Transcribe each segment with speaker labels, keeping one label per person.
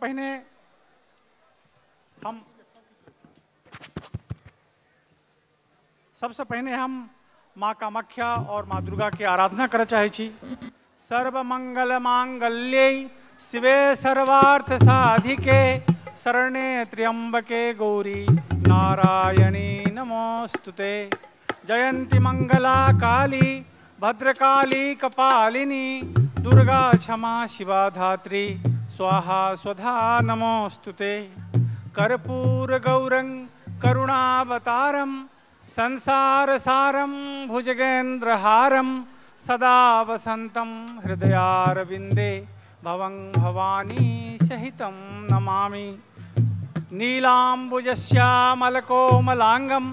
Speaker 1: पहिने हम सबसे पहिने हम माँ कामाख्या और माँ दुर्गा के आराधना करऽ चाहै छी। सर्वमंगल मांगल्ये शिवे सर्वार्थ साधिके शरणे त्र्यंबके गौरी नारायणी नमोस्तुते। जयंती मंगला काली भद्रकाली कपालिनी दुर्गा क्षमा शिवा धात्री स्वाहा स्वधा नमोस्तुते। कर्पूर गौरं करुणावतारं संसार सारं भुजगेन्द्रहारं सदा वसन्तं हृदयारविन्दे भवं भवानी सहितं नमामि। नीलाम्बुजश्यामलकोमलाङ्गं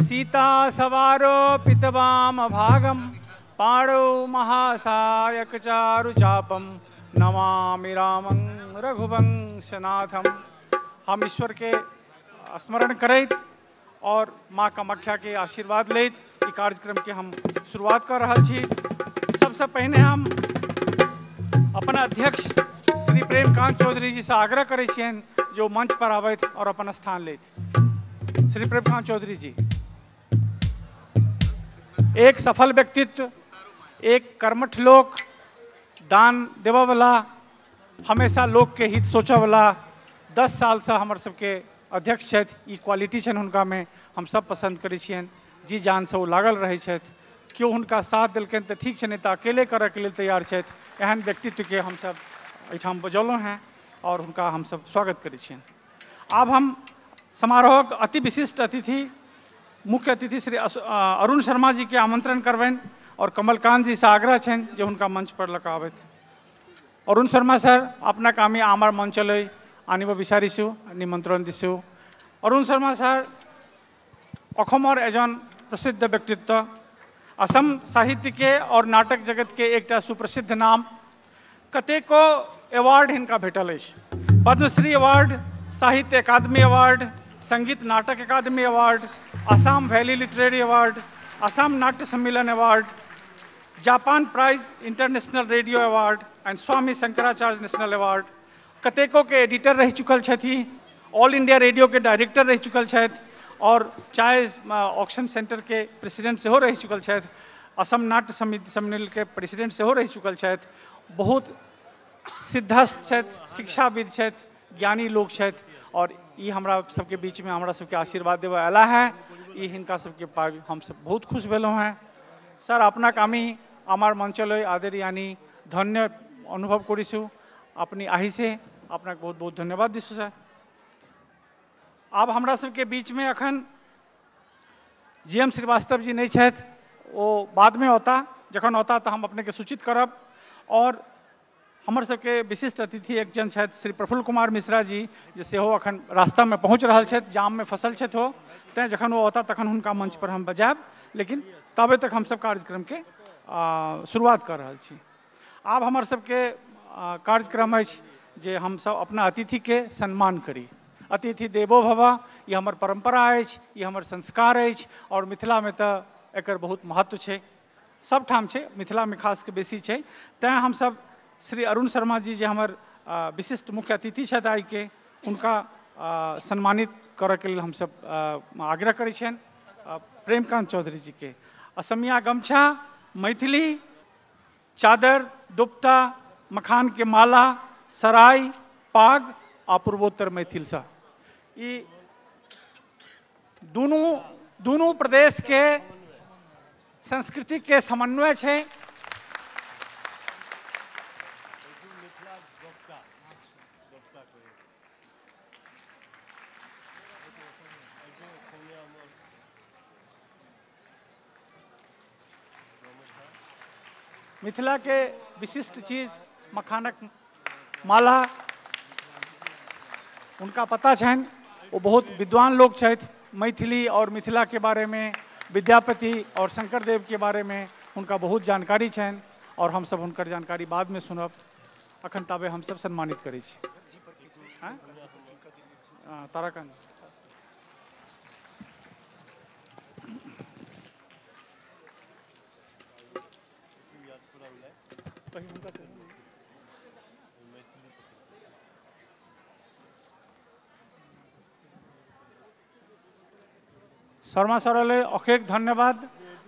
Speaker 1: सीतासवारोपितवामभागं पाणौ महासायकचारुचापं नमामि रामं रघुवंशनाथम। हम ईश्वर के स्मरण करैत और माँ कामाख्या के आशीर्वाद लैत ई कार्यक्रम के हम शुरुआत कर रहल छी। सबसे पहिने हम अपन अध्यक्ष श्री प्रेमकांत चौधरी जी से आग्रह करै छियनि जो मंच पर आबथि और अपन स्थान लैथ। श्री प्रेमकांत चौधरी जी एक सफल व्यक्तित्व, एक कर्मठ लोक, दान देवऽवला, हमेशा लोक के हित सोचऽवला, 10 साल से हमर सबके अध्यक्ष छथि। ई क्वालिटी छनि हुनका में, हम सब पसंद करै छियनि। जी जान से ओ लागल रहै छथि। केओ हुनका साथ देलकनि तऽ ठीक छै, नहि तऽ अकेले करऽके लेल तैयार छथि। एहन व्यक्तित्वके हमसब एहिठाम बजौलहुँ हेँ और हुनका हमसब स्वागत करै छियनि। आब हम समारोहक अति विशिष्ट अतिथि, मुख्य अतिथि श्री अरुण शर्मा जी के आमंत्रण करबनि और कमलकांत जी से आग्रह छनि जे हुनका मंच पर लऽ कऽ आबथि। अरुण शर्मा सर, अपनाक आमी आमार मंचলৈ आनिब বিচাৰিছোঁ, निमंत्रण दिছোঁ। अरुण शर्मा सर अखमर एजन प्रसिद्ध व्यक्तित्व, असम साहित्य के और नाटक जगत के एकटा सुप्रसिद्ध नाम। कतेको अवार्ड हिनका भेटल अछि। Padmashri award, Sahitya Akademi award, Sangeet Natak Akademi award, Assam valley literary award, Assam Natya Sammilan award, Japan prize international radio award and Swami Shankaracharya national award. कतेको के एडिटर रहि चुकल छथि, ऑल इंडिया रेडियो के director रहि चुकल छथि और चाय ऑक्शन सेंटर के प्रेसिडेंट सेहो रहि चुकल छथि। असम नाट्य समिति सम्मेलन के प्रेसिडेंट सेहो रहि चुकल छथि। बहुत सिद्धस्थ छथि, शिक्षाविद छथि, ज्ञानी लोक छथि और ई हमरा सबके बीच में हमरा सबके आशीर्वाद देबऽ अयला है। ई हिनका सबके पाबि हमसब बहुत खुश भेलहुँ हेँ। सर, अपनाक आमी आमार मंचलय आदरि आनि धन्य अनुभव करिছোঁ। अपनी आहिसे अपनाक बहुत बहुत धन्यवाद दिছোঁ सर। आब हमरा सबके बीच में अखन जी.एम. श्रीवास्तव जी नहीं छथि, ओ बादमे औता। जखन औता तऽ हम अपनेके सूचित करब। और हमर सबके विशिष्ट अतिथि एक जन छथि श्री प्रफुल्ल कुमार मिश्रा जी, जे सेहो अखन रास्तामे पहुँच रहल छथि, जाममे फसल छथि ओ, तैँ जखन ओ औता तखन हुनका मंच पर हम बजायब। लेकिन तबे तक हमसब कार्यक्रमके शुरुआत कर रहल छी। आब हमर सबके कार्यक्रम अछि जे हमसब अपना अतिथिके सम्मान करी। अतिथि देवो भव, ई हमर परम्परा अछि, ई हमर संस्कार अछि और मिथिलामे तऽ एकर बहुत महत्व छै, सब ठाम छै, मिथिलामे खास के बेसी छै। तैँ हमसब श्री अरुण शर्मा जी जे हमर विशिष्ट मुख्य अतिथि छथि आइके, हुनका सम्मानित करऽके लेल हमसब आग्रह करै छियनि प्रेमकांत चौधरी जी के। असमिया गमछा, मैथिली चादर, दुपटा, मखान के माला, सराय, पाग आ पूर्वोत्तर मैथिलसँ ई दुनू दुनू प्रदेश के संस्कृति के समन्वय छै। मिथिला के विशिष्ट चीज मखानक माला, उनका पता छनि, वो बहुत विद्वान लोग छथि। मैथिली और मिथिला के बारे में, विद्यापति और शंकरदेव के बारे में उनका बहुत जानकारी छनि और हम सब हुनकर जानकारी बाद में सुनब। अखन ताबे हम सब सम्मानित करै छी। ताराकांत শৰ্মা ছাৰলৈ অশেষ ধন্যবাদ।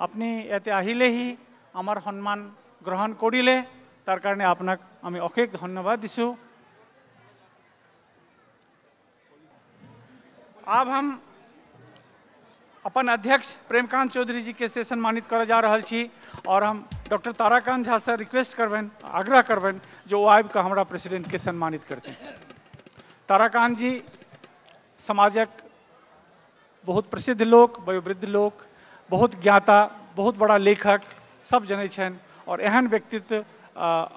Speaker 1: আপুনি ইয়াতে আহিলেহি, আমাৰ সন্মান গ্ৰহণ কৰিলে, তাৰ কাৰণে আপোনাক আমি অশেষ ধন্যবাদ দিছোঁ। आब हम अपन अध्यक्ष प्रेमकांत चौधरी जी के से सम्मानित करऽ जा रहल छी और हम डॉक्टर ताराकांत झा से रिक्वेस्ट करबनि, आग्रह करबनि जे ओ आबि कऽ हमरा प्रेसिडेंट के सम्मानित करथिन। ताराकांत जी समाजक बहुत प्रसिद्ध लोक, वयोवृद्ध लोक, बहुत ज्ञाता, बहुत बड़ा लेखक, सब जनै छनि और एहन व्यक्तित्व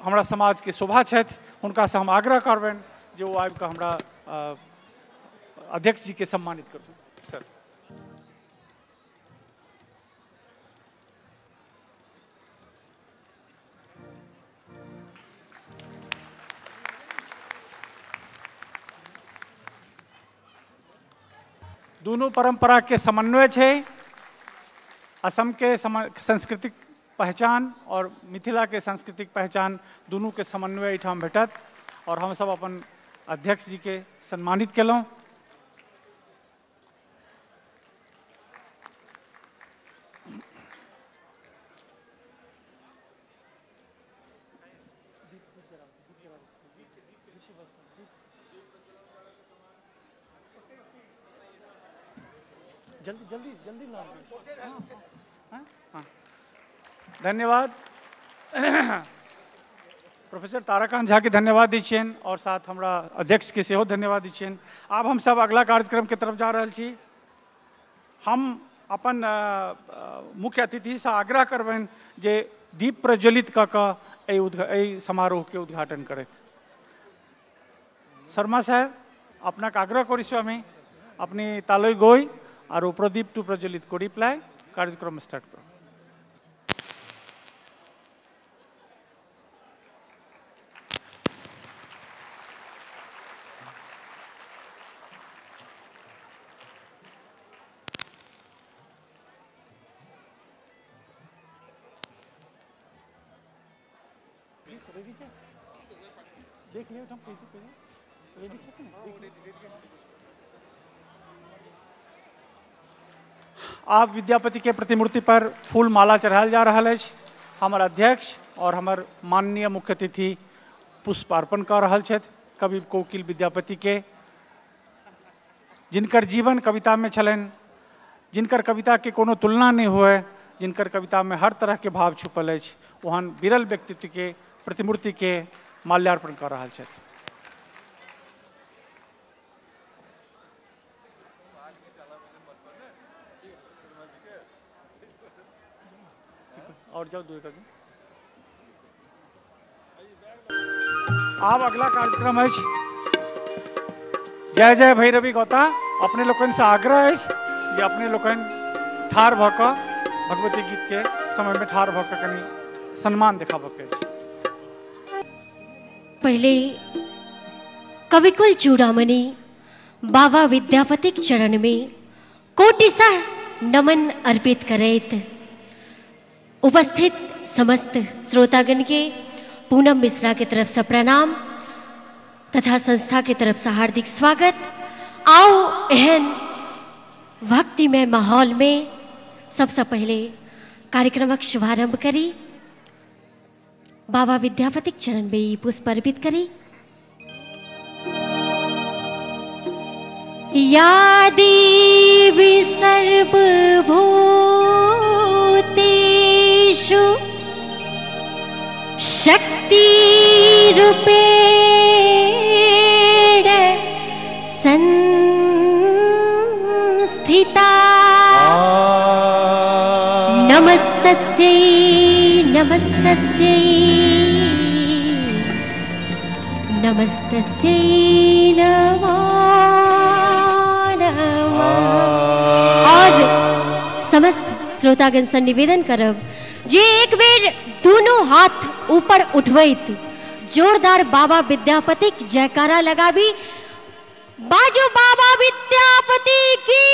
Speaker 1: हमरा समाज के शोभा छथि। हुनकासँ हम आग्रह करबनि जे ओ आबि कऽ हमरा अध्यक्ष जी के सम्मानित करथिन। सर दोनों परंपरा के समन्वय छै, असम के सांस्कृतिक पहचान और मिथिला के सांस्कृतिक पहचान दोनों के समन्वय एहिठाम भेटत और हम सब अपन अध्यक्ष जी के सम्मानित केलहुँ। जल्दी जल्दी जल्दी लाओ। हाँ हाँ, धन्यवाद। प्रोफेसर ताराकांत झा के धन्यवाद दै छियनि और साथ हमरा अध्यक्ष के सेहो धन्यवाद दै छियनि। आब हम सब अगला कार्यक्रम के तरफ जा रहल छी। हम अपन मुख्य अतिथिसँ आग्रह करबनि जे दीप प्रज्वलित कऽ कऽ एहि समारोह के उद्घाटन करथि। शर्मा साहेब, अपनाक आग्रह करिছোঁ আমি, আপুনি তালৈ গৈ আৰু প্ৰদীপটো প্ৰজ্বলিত কৰি পেলাই কাৰ্যক্ৰম ষ্টাৰ্ট কৰক। देख लियो हम रेडी छै। आब विद्यापति के प्रतिमूर्ति पर फूल माला चढ़ायल जा रहल अछि। हमर अध्यक्ष और हमर माननीय मुख्य अतिथि पुष्प अर्पण कऽ रहल छथि कवि कोकिल विद्यापति के, जिनकर जीवन कविता में छलनि, जिनकर कविता के कोनो तुलना नहीं हुए, जिनकर कविता में हर तरह के भाव छुपल अछि, ओहन विरल व्यक्तित्व के प्रतिमूर्ति के माल्यार्पण कऽ रहल छथि। और जाओ दो एक आदमी। आब अगला कार्यक्रम अछि जय जय भैरवी गौता। अपने लोकनि से आग्रह अछि जे अपने लोकनि ठाढ़ भऽ कऽ भगवती गीत के समय में ठाढ़ भऽ कऽ कनि सम्मान देखाबऽ के अछि।
Speaker 2: पहले कविकुल चूड़ामणि बाबा विद्यापतिक चरण में कोटिशः नमन अर्पित करैत उपस्थित समस्त श्रोतागण के पूनम मिश्रा के तरफ से प्रणाम तथा संस्था के तरफ से हार्दिक स्वागत। आओ एहन भक्तिमय माहौल में सबसे पहले कार्यक्रमक शुभारंभ करी, बाबा विद्यापतिक चरण में पुष्प अर्पित करी। या देवी सर्वभूतेषु शक्तिरूपेण संस्थिता नमस्तस्यै नमस्तस्यै नमस्तस्यै नमो नमः। और समस्त श्रोतागण से निवेदन करब जे एक बेर दोनों हाथ ऊपर उठबैत जोरदार बाबा विद्यापतिक जयकारा लगाबी। बाजू बाबा विद्यापति की।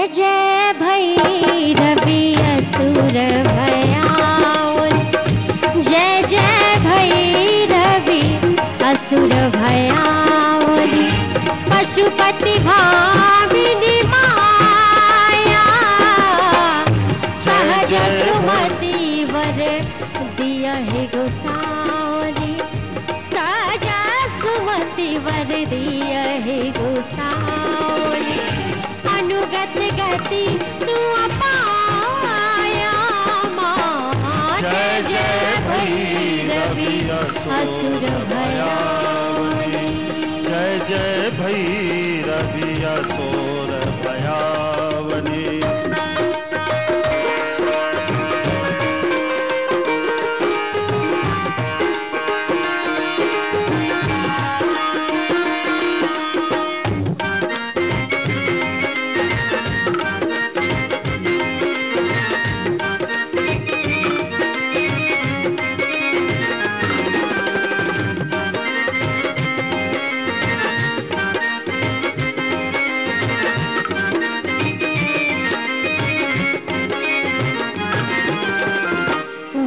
Speaker 2: जय जय भैरवी असुर भयाउन, जय जय भैरवी असुर भयाउनी, पशुपति भामिनी माया, सहज सुमति वर दिया हे गोसावनी, सहज सुमति वर दिया हे गोसावनी, अनुगत गति तू अपाया माँ,
Speaker 3: जय जय भैरवी
Speaker 2: असुर भयावनी,
Speaker 3: जय जय भैरवी असुर भयावनी।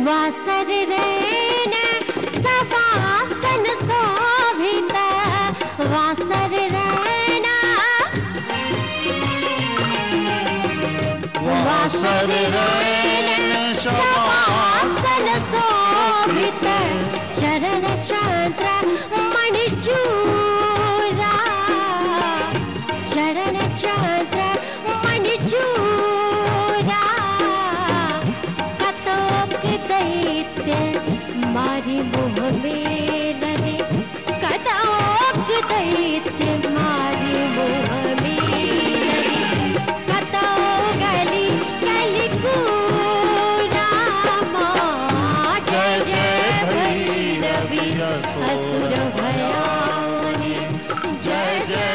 Speaker 2: वासर रैन सवासन शोभित, वासर रैन,
Speaker 3: वासर रैन
Speaker 2: सवासन शोभित, चरण चंद्र मणिचूरा, चरण चंद्र मणिचूरा, कतोक दैत्य मारी मोह मेलने, कतोक दैत्य मारी मोह मेलने, कतो गली गली कूरा माँ,
Speaker 3: जय जय
Speaker 2: भैरवी
Speaker 3: भैरवी
Speaker 2: असुर भयावनी,
Speaker 3: जय जय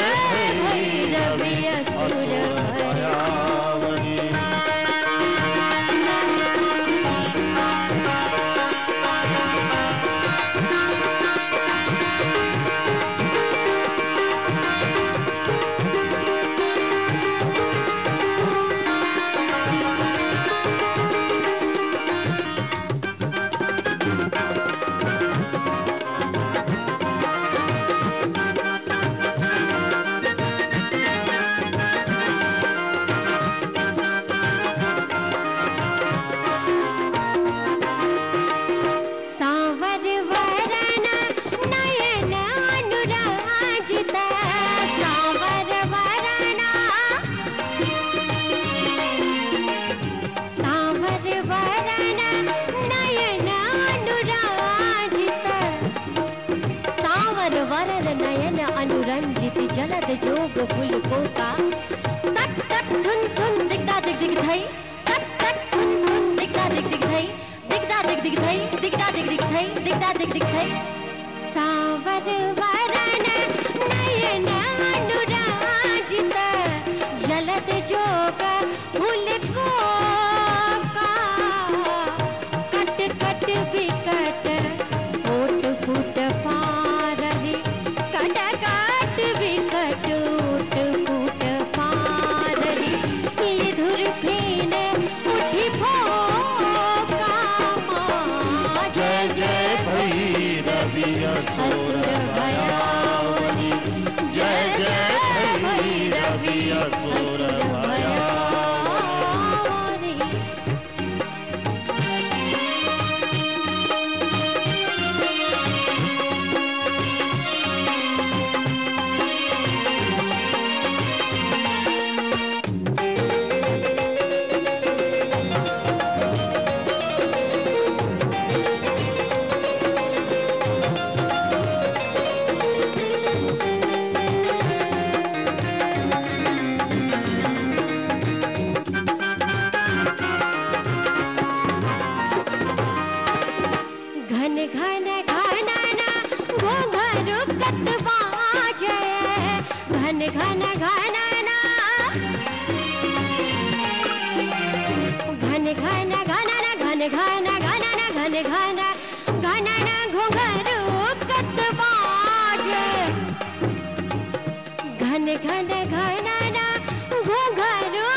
Speaker 3: भैरवी
Speaker 2: असुर
Speaker 3: असुर
Speaker 2: भयावनी।
Speaker 3: भयावनी।
Speaker 2: सावर वरण नयन अनुराजित, सावर वरण, सावर वरण नयन अनुराजित, सावर वरण नयन अनुरंजित, जलद जोग फुल कोका, तक तक धुन धुन दिगदा दिग दिग धई, तक तक धुन धुन दिगदा दिग दिग धई, दिगदा दिग दिग धई, दिगदा दिग दिग धई, दिगदा दिग दिग धई, सावर वरण नयन अनुराजित, जलद जोग फुल कोका, कट कट विकट ओट फूट पाररी, कट कट विकट ओट फूट पाररी, ये धुर फेन उठी फोका माँ,
Speaker 3: जय जय भैरवी असुर भयावनी, जय जय भैरवी असुर भयावनी।
Speaker 2: भयावनी। घन घन घनन घुंघरू कत बाजे, घन घन घनन, घन घन घनन, घन घन घनन, घन घन घनन घुंघरू कत बाजे, घन घन घनन घुंघरू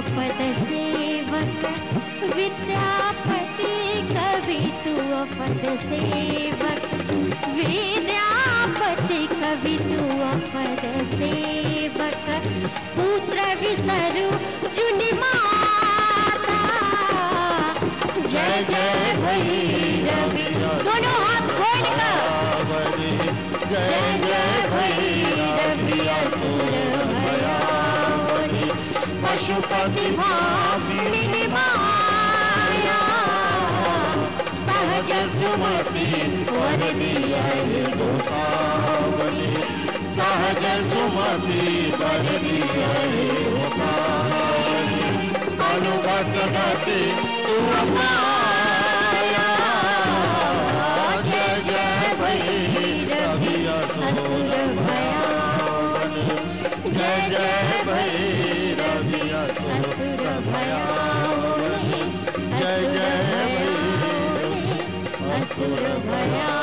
Speaker 2: पद सेवक, विद्यापति कवि तुअ पद सेवक, विद्यापति कवि तुअ पद सेवक, पुत्र विसरु जुनि माता। जय जय भैरवी, दोनों हाथ खोल कर जय जय भैरवी असुर भयावनी, पशुपति भामिनी माया, सहज सुमति वर दियहि
Speaker 3: गोसावनी, सहज सुमति वर दियहि गोसावनी, अनुगत गति तुअ पाया। जय जय भैरवी असुर भयावनी, जय जय भैरवी असुर भयावनी, जय जय भैरवी असुर भयावनी।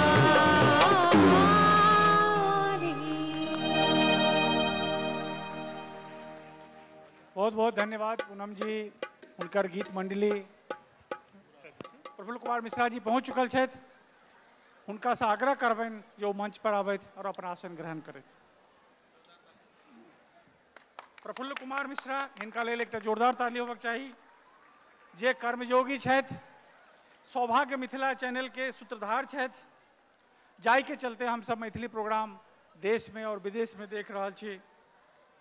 Speaker 1: बहुत बहुत धन्यवाद पूनम जी, हुनकर गीत मंडली। प्रफुल्ल कुमार मिश्रा जी पहुँच चुकल छथि, हुनकासँ आग्रह करबनि जे ओ मंच पर आबथि और अपन आसन ग्रहण करथि। प्रफुल्ल कुमार मिश्रा, हिनका लेल एकटा जोरदार ताली होबाक चाही, जे कर्मयोगी छथि, सौभाग्य मिथिला चैनल के सूत्रधार छथि, जाहिके चलते हमसब मैथिली प्रोग्राम देश में और विदेश में देख रहल छी।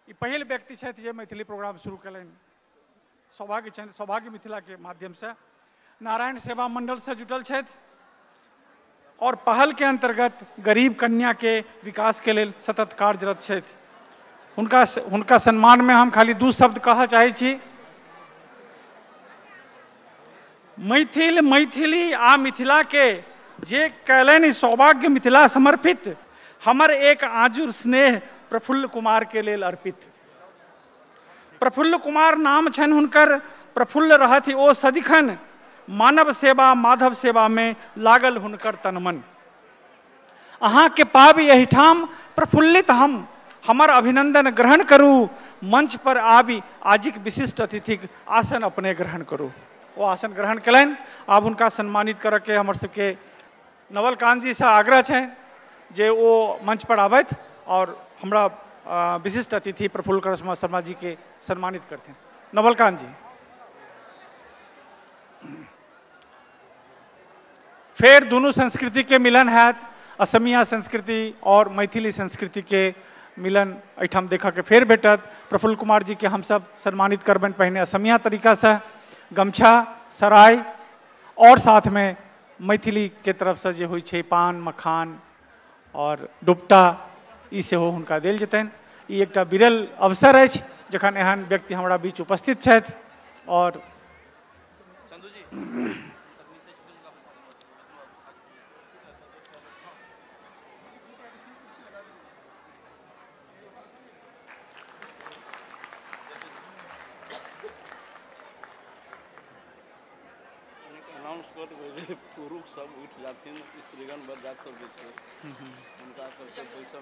Speaker 1: ई पहिल व्यक्ति छथि जे मैथिली प्रोग्राम शुरू कयलनि सौभाग्य चैनल सौभाग्य मिथिला के माध्यम से। नारायण सेवा मंडल से जुटल छथि और पहल के अंतर्गत गरीब कन्या के विकास के लेल सतत कार्यरत छथि। हुनका सम्मान में हम खाली दू शब्द कहऽ चाहै छी। मैथिल मैथिली आ मिथिला के जे कयलनि सौभाग्य मिथिला समर्पित, हमर एक आजुर स्नेह प्रफुल्ल कुमार के लेल अर्पित। प्रफुल्ल कुमार नाम छनि हुनकर, प्रफुल्ल रहथि ओ सदिखन, मानव सेवा माधव सेवा में लागल हुनकर तनमन। अहाँ के पाबि एहिठाम प्रफुल्लित हम, हमर अभिनंदन ग्रहण करू, मंच पर आबि आजिक विशिष्ट अतिथिक आसन अपने ग्रहण करू। ओ आसन ग्रहण कयलनि। आब हुनका सम्मानित करऽके हमर सबके नवलकांत जी से आग्रह छनि जे ओ मंच पर आबथि और हमरा विशिष्ट अतिथि प्रफुल्ल कुमार शर्मा जी के सम्मानित करथिन। नवलकांत जी। फेर दुनू संस्कृति के मिलन हैत, असमिया संस्कृति और मैथिली संस्कृति के मिलन एहिठाम देखऽ के फेर भेटत। प्रफुल्ल कुमार जी के हमसब सम्मानित करबनि पहिने असमिया तरीका से गमछा सराय और साथ में मैथिली के तरफ से जे होइ छै पान मखान और डुपटा, ई सेहो हुनका देल जेतनि। ई एकटा विरल अवसर अछि जखन एहन व्यक्ति हमरा बीच उपस्थित छथि। और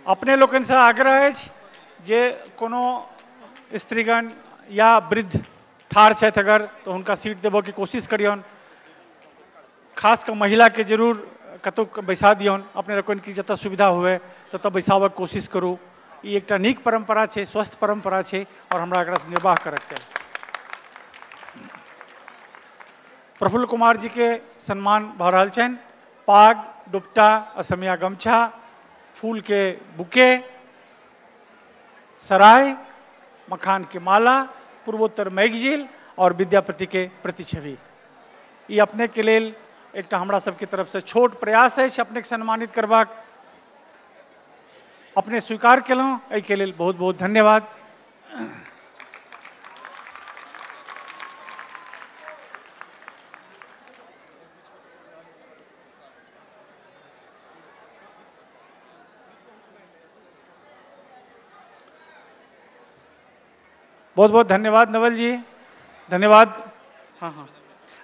Speaker 1: अपने लोकनिसँ आग्रह अछि जे कोनो स्त्रीगण या वृद्ध ठाढ़ छथि अगर तो हुनका सीट देबऽके कोशिश करियौन। खास कऽ महिलाके जरूर कतहु बैसा दियौन। अपने लोकनिके जतऽ सुविधा हुए ततऽ बैसाबऽके कोशिश करू। ई एकटा नीक परम्परा छै, स्वस्थ परम्परा छै और हमरा एकरा निर्वाह करऽके चाही। प्रफुल्ल कुमार जी के सम्मान भऽ रहल छनि। पाग, दुपट्टा, असमिया गमछा, फूल के बुके, सराय, मखान के माला, पूर्वोत्तर मैगजीन और विद्यापति के प्रतिछवि। ई अपने के लेल एकटा हमरा सबके तरफ से छोट प्रयास अछि अपने के सम्मानित करबाक। अपने स्वीकार केलहुँ, एहिके लेल बहुत बहुत धन्यवाद। बहुत बहुत धन्यवाद नवल जी, धन्यवाद। हाँ हाँ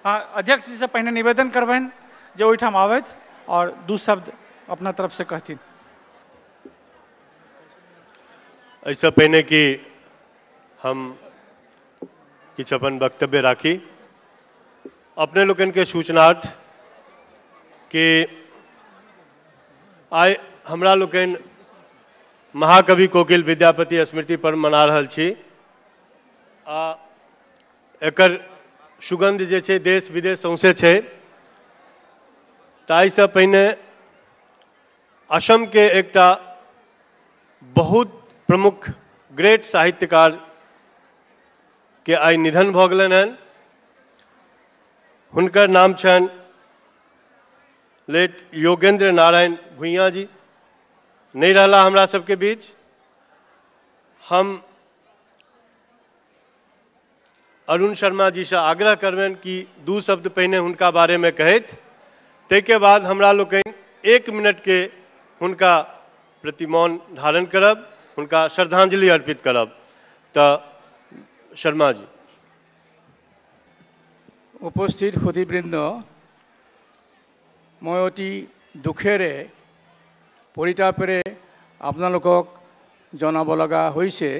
Speaker 1: हाँ, अध्यक्ष जी से पहिने निवेदन करबनि जे ओहिठाम आबथि और दू शब्द अपना तरफ से कहथिन।
Speaker 4: एहिसँ पहिने कि हम किछु अपन वक्तव्य राखी। अपने लोकनिके सूचनार्थ कि आइ हमरा लोकनि महाकवि कोकिल विद्यापति स्मृति पर्व मना रहल छी आ एकर सुगंध जे छै देश विदेश सौंसे छै। ताहिसँ पहिने असमके एकटा बहुत प्रमुख ग्रेट साहित्यकार के आइ निधन भऽ गेलनि हन। हुनकर नाम छनि लेट योगेंद्र नारायण भुइयाँ जी। नहीं रहला हमरा सबके बीच। हम अरुण शर्मा जी से आग्रह करबनि कि दू शब्द पहिने हुनका बारेमे कहैत, ताहिके बाद हमरा लोकनि 1 मिनट के हुनका प्रति मौन धारण करब, हुनका श्रद्धांजलि अर्पित करब। तऽ शर्मा जी।
Speaker 5: उपस्थित সুধীবৃন্দ, মই অতি দুখেৰে পৰিতাপেৰে আপোনালোকক জনাব লগা হৈছে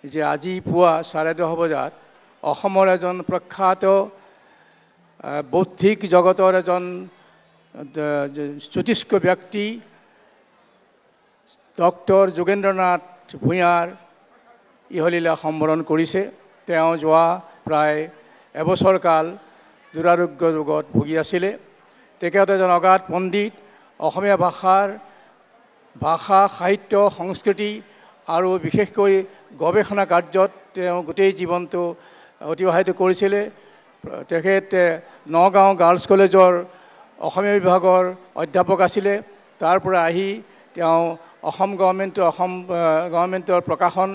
Speaker 5: যে আজি পুৱা 10:30 বজাত অসমৰ এজন প্ৰখ্যাত বৌদ্ধিক জগতৰ এজন জ্যোতিষ্ক ব্যক্তি ডক্টৰ যোগেন্দ্ৰনাথ ভূঞাৰ ইহলীলা সম্বৰণ কৰিছে। তেওঁ যোৱা প্ৰায় এবছৰ কাল দুৰাৰোগ্য ৰোগত ভুগি আছিলে। তেখেত এজন অগাধ পণ্ডিত, অসমীয়া ভাষাৰ ভাষা সাহিত্য সংস্কৃতি আৰু বিশেষকৈ গৱেষণা কাৰ্যত তেওঁ গোটেই জীৱনটো অতিবাহিত কৰিছিলে। তেখেত নগাঁও গাৰ্লছ কলেজৰ অসমীয়া বিভাগৰ অধ্যাপক আছিলে। তাৰ পৰা আহি তেওঁ অসম গভৰ্ণমেণ্টৰ প্ৰকাশন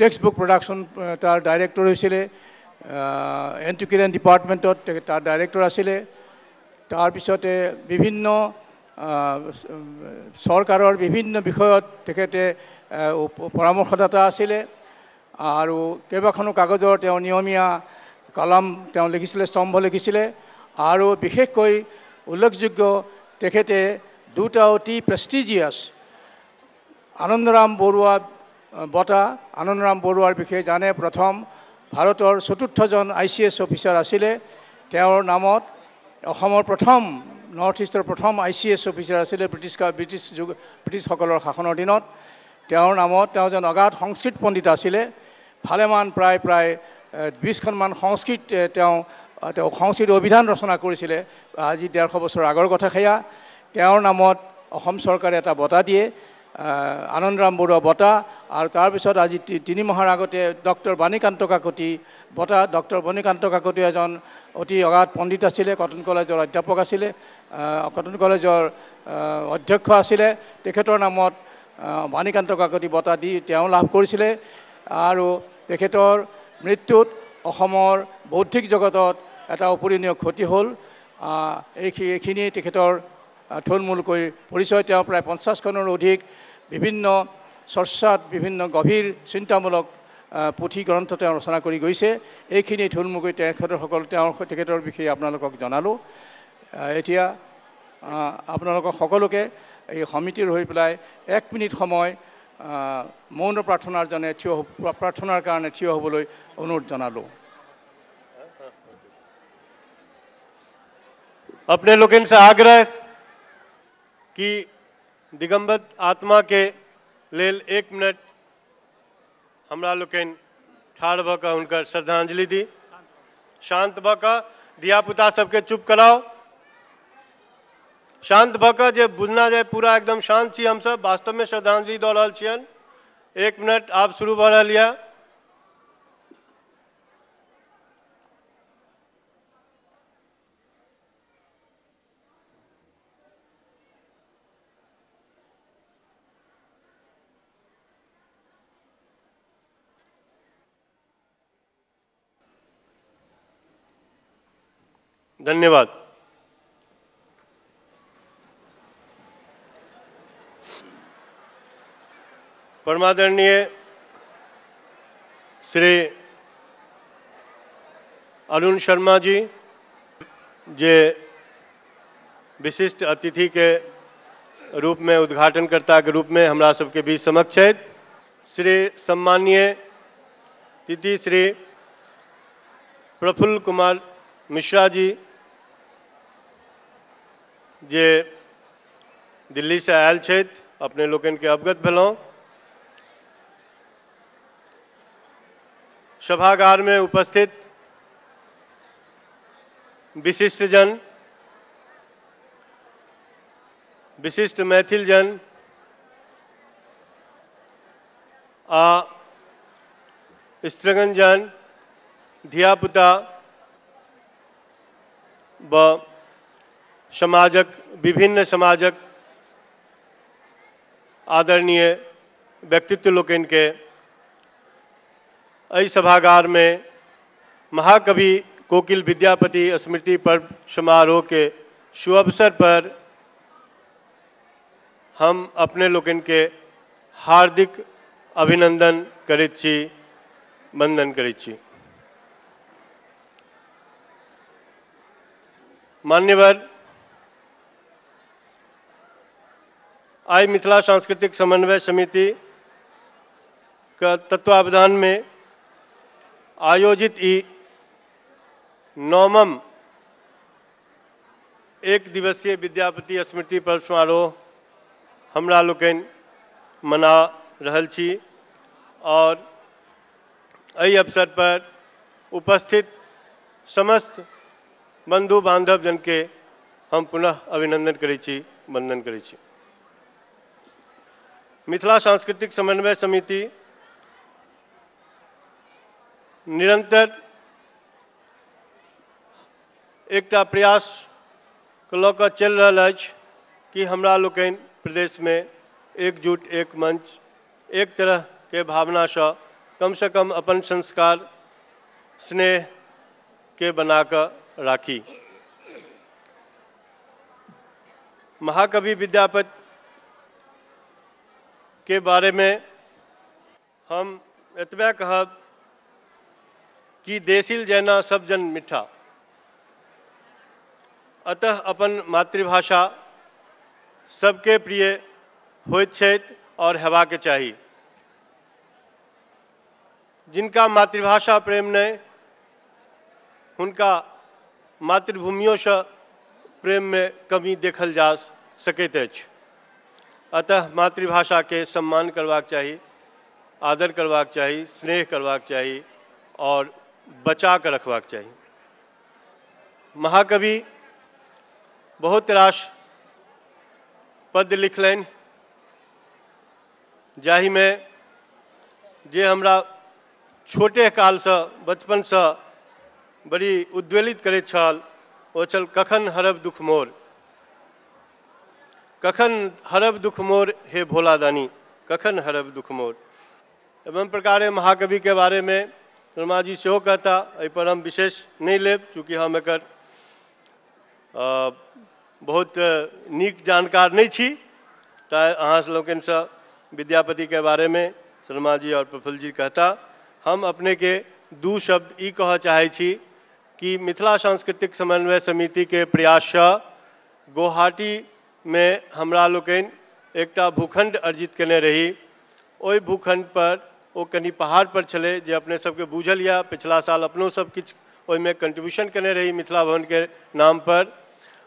Speaker 5: টেক্সট বুক প্ৰডাকশ্যন তাৰ ডাইৰেক্টৰ হৈছিলে। এণ্টিকুৰিয়ান ডিপাৰ্টমেণ্টত তাৰ ডাইৰেক্টৰ আছিলে। তাৰপিছতে বিভিন্ন চৰকাৰৰ বিভিন্ন বিষয়ত তেখেতে পৰামৰ্শদাতা আছিলে আৰু কেইবাখনো কাগজৰ তেওঁ নিয়মীয়া কলাম তেওঁ লিখিছিলে, স্তম্ভ লিখিছিলে। আৰু বিশেষকৈ উল্লেখযোগ্য তেখেতে দুটা অতি প্ৰেষ্টিজিয়াছ আনন্দৰাম বৰুৱা বঁটা, আনন্দৰাম বৰুৱাৰ বিষয়ে জানে, প্ৰথম ভাৰতৰ চতুৰ্থজন ICS officer আছিলে। তেওঁৰ নামত অসমৰ প্ৰথম নৰ্থ ইষ্টৰ প্ৰথম ICS officer আছিলে ব্ৰিটিছসকলৰ শাসনৰ দিনত। তেওঁৰ নামত তেওঁ এজন অগাধ সংস্কৃত পণ্ডিত আছিলে। ভালেমান প্ৰায় প্ৰায় 20খনমান সংস্কৃত তেওঁ সংস্কৃত অভিধান ৰচনা কৰিছিলে। আজি 150 বছৰ আগৰ কথা সেয়া। তেওঁৰ নামত অসম চৰকাৰে এটা বঁটা দিয়ে, আনন্দৰাম বৰুৱা বঁটা। আৰু তাৰপিছত আজি 3 মাহৰ আগতে ডক্টৰ বাণীকান্ত কাকতি বঁটা। ডক্টৰ বাণীকান্ত কাকতি এজন অতি অগাধ পণ্ডিত আছিলে, কটন কলেজৰ অধ্যাপক আছিলে, কটন কলেজৰ অধ্যক্ষ আছিলে। তেখেতৰ নামত বাণীকান্ত কাকতি বঁটা দি তেওঁ লাভ কৰিছিলে। আৰু তেখেতৰ মৃত্যুত অসমৰ বৌদ্ধিক জগতত এটা অপূৰণীয় ক্ষতি হ'ল। এইখিনিয়ে তেখেতৰ থুলমূলকৈ পৰিচয়। তেওঁ প্ৰায় 50খনৰো অধিক বিভিন্ন চৰ্চাত বিভিন্ন গভীৰ চিন্তামূলক পুথি গ্ৰন্থ তেওঁ ৰচনা কৰি গৈছে। এইখিনি থুলমূলকৈ তেখেতৰ বিষয়ে আপোনালোকক জনালোঁ। এতিয়া আপোনালোকক সকলোকে এই সমিতিৰ হৈ পেলাই 1 মিনিট সময় মৌন প্ৰাৰ্থনাৰ জনে প্ৰাৰ্থনাৰ কাৰণে থিয় হ'বলৈ অনুৰোধ জনালোঁ।
Speaker 4: अपने लोगन से आग्रह कि दिगंबत आत्मा के लेल 1 मिनट हमरा लोकनि ठाढ़ भऽ कऽ हुनकर श्रद्धांजलि दी। शांत भऽ कऽ धियापुता सबके चुप कराओ। शांत भऽ कऽ जे बुझना जाय पूरा एकदम शांत छी हमसब, वास्तवमे श्रद्धांजलि दऽ रहल छियनि। 1 मिनट आब शुरू भऽ रहल यऽ। धन्यवाद। परमादरणीय श्री अरुण शर्मा जी जे विशिष्ट अतिथि के रूप में उद्घाटनकर्ता के रूप में हमरा सबके बीच समक्ष छथि। श्री सम्माननीय अतिथि श्री प्रफुल्ल कुमार मिश्रा जी जे दिल्ली से आयल छथि, अपने लोकनिके अवगत भेलहुँ। सभागार में उपस्थित विशिष्टजन, विशिष्ट मैथिलजन आ स्त्रीगणजन, धियापुता व समाजक विभिन्न समाजक आदरणीय व्यक्तित्व लोकनिके एहि सभागार में महाकवि कोकिल विद्यापति स्मृति पर्व समारोह के सुअवसर पर हम अपने लोकनिके हार्दिक अभिनंदन करैत छी, वंदन करैत छी। मान्यवर, आइ मिथिला सांस्कृतिक समन्वय समिति के तत्वावधान में आयोजित ई नवम एक दिवसीय विद्यापति स्मृति पर्व समारोह हमरा लोकनि मना रहल छी और एहि अवसर पर उपस्थित समस्त बंधु बांधव जन के हम पुनः अभिनंदन करै छी, वंदन करै छी। मिथिला सांस्कृतिक समन्वय समिति निरंतर एकटा प्रयास लऽ कऽ चलि रहल अछि कि हमरा लोकनि प्रदेशमे एकजुट, एक मंच, एक तरहके भावनासँ कमसँ कम अपन संस्कार स्नेहके बना कऽ राखी। महाकवि विद्यापति के बारे में हम एतबे कहब कि देसिल जैना सब जन मिठा, अतः अपन मातृभाषा सबके प्रिय होइत छथि और हेबाक चाही। जिनका मातृभाषा प्रेम नहीं, हुनका मातृभूमियों से प्रेम में कमी देखल जा सकैत अछि। अतः मातृभाषा के सम्मान करबाक चाही, आदर करबाक चाही, स्नेह करबाक चाही और बचा कर रखबाक चाही। महाकवि बहुत रास पद्य लिखलनि जाहिमे जे हमरा छोटे कालसँ बचपनसँ बड़ी उद्वेलित करैत छल ओ छल कखन हरब दुख मोर, कखन हरब दुख मोर हे भोला दानी, कखन हरब दुख मोर। एवं प्रकारे महाकवि के बारे में शर्मा जी सेहो कहता, एहि पर हम विशेष नहीं लेब चूँकि हम एकर बहुत नीक जानकार नहीं छी, तऽ अहाँ लोकनिसँ विद्यापति के बारे में शर्मा जी और प्रफुल्ल जी कहता। हम अपने के दू शब्द ई कहऽ चाहै छी कि मिथिला सांस्कृतिक समन्वय समिति के प्रयाससँ गुवाहाटी में हमरा लोकनि एकटा भूखंड अर्जित केने रही। ओहि भूखंड पर ओ कनि पहाड़ पर छलै जे अपने सबके बूझल यऽ, पिछला साल अपनो सब किछु ओहिमे कंट्रीब्यूशन केने रही मिथिला भवन के नाम पर।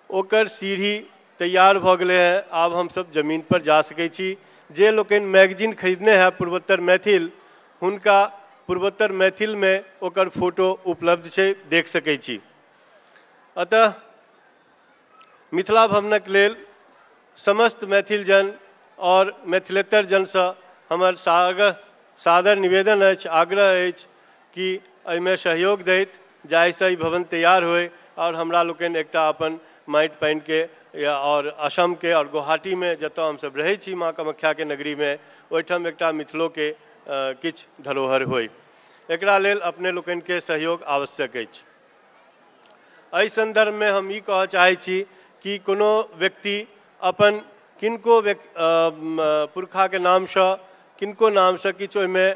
Speaker 4: ओकर सीढ़ी तैयार भऽ गेलै हँ, आब हमसब जमीन पर जा सकै छी। जे लोकनि मैगजीन खरीदने हैं पूर्वोत्तर मैथिल, हुनका पूर्वोत्तर मैथिल में ओकर फोटो उपलब्ध छै, देख सकै छी। अतः मिथिला भवनक लेल समस्त मैथिल जन और मैथिलेतर जनसँ हमर सादर निवेदन अछि, आग्रह अछि कि एहिमे सहयोग दैत जाहिसँ ई भवन तैयार होय और हमरा लोकनि एकटा अपन माटि पानिके या और असमके और गुवाहाटीमे जतऽ हमसब रहै छी माँ कामाख्याके नगरीमे, ओहिठाम एकटा मिथिलोके किछु धरोहर होय। एकरा लेल अपने लोकनिके सहयोग आवश्यक अछि। एहि सन्दर्भमे हम ई कहऽ चाहै छी कि कोनो व्यक्ति अपन किनको पुरखाके नामसँ किनको नामसँ किछु ओहिमे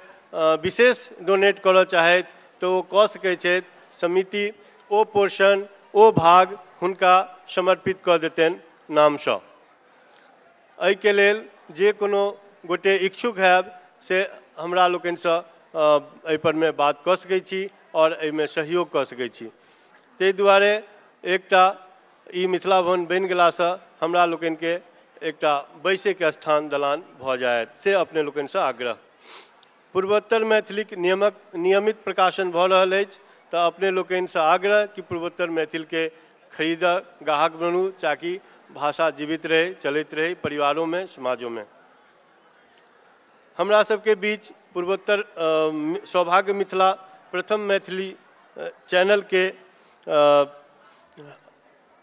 Speaker 4: विशेष डोनेट करऽ चाहैत तऽ ओ कऽ सकै छथि। समिति ओ पोर्शन ओ भाग हुनका समर्पित कऽ देतनि नामसँ। एहिके लेल जे कोनो गोटे इच्छुक हैब से हमरा लोकनिसँ एहि पर मे बात कऽ सकै छी और एहिमे सहयोग कऽ सकै छी। ताहि दुआरे एकटा ई मिथिला भवन बनि गेलासँ हमरा लोकनिके एकटा बैसैके स्थान दलान भऽ जायत, से अपने लोकनिसँ आग्रह। पूर्वोत्तर मैथिलीक नियमित प्रकाशन भऽ रहल अछि, तऽ अपने लोकनिसँ आग्रह कि पूर्वोत्तर मैथिलके खरीद ग्राहक बनू, ताकि भाषा जीवित रहे, चलैत रहे परिवारों में, समाजों में। हमरा सबके बीच पूर्वोत्तर सौभाग्य मिथिला प्रथम मैथिली चैनल के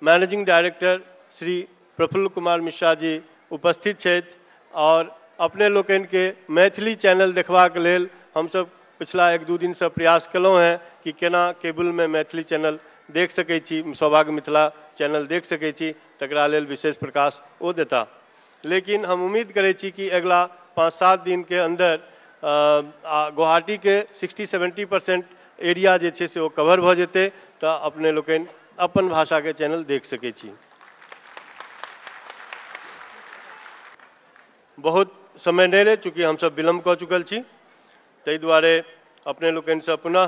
Speaker 4: मैनेजिंग डायरेक्टर श्री प्रफुल्ल कुमार मिश्रा जी उपस्थित छथि और अपने लोकनि के मैथिली चैनल देखबाक लेल हमसब पिछला एक दू दिन से प्रयास केलहुँ हैं कि केना केबुल में मैथिली चैनल देख सकै छी, सौभाग्य मिथिला चैनल देख सकै छी, तकरा लेल विशेष प्रकाश ओ देता। लेकिन हम उम्मीद करै छी कि अगला 5-7 दिन के अंदर गुवाहाटी के 60-70% एरिया जे छै से ओ कवर भऽ जेतै, तऽ अपने लोकनि अपन भाषाके चैनल देख सकै छी। बहुत समय नहि रहै, चूँकि हमसब विलम्ब कऽ चुकल छी, ताहि दुआरे अपने लोकनिसँ पुनः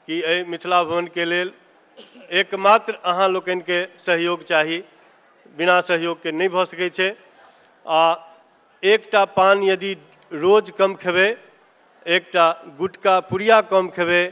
Speaker 4: कि एहि मिथिला भवनके लेल एकमात्र अहाँ लोकनिके सहयोग चाही, बिना सहयोगके नहि भऽ सकै छै। आ एकटा पान यदि रोज कम खेबै, एकटा गुटका पुड़िया कम खेबै,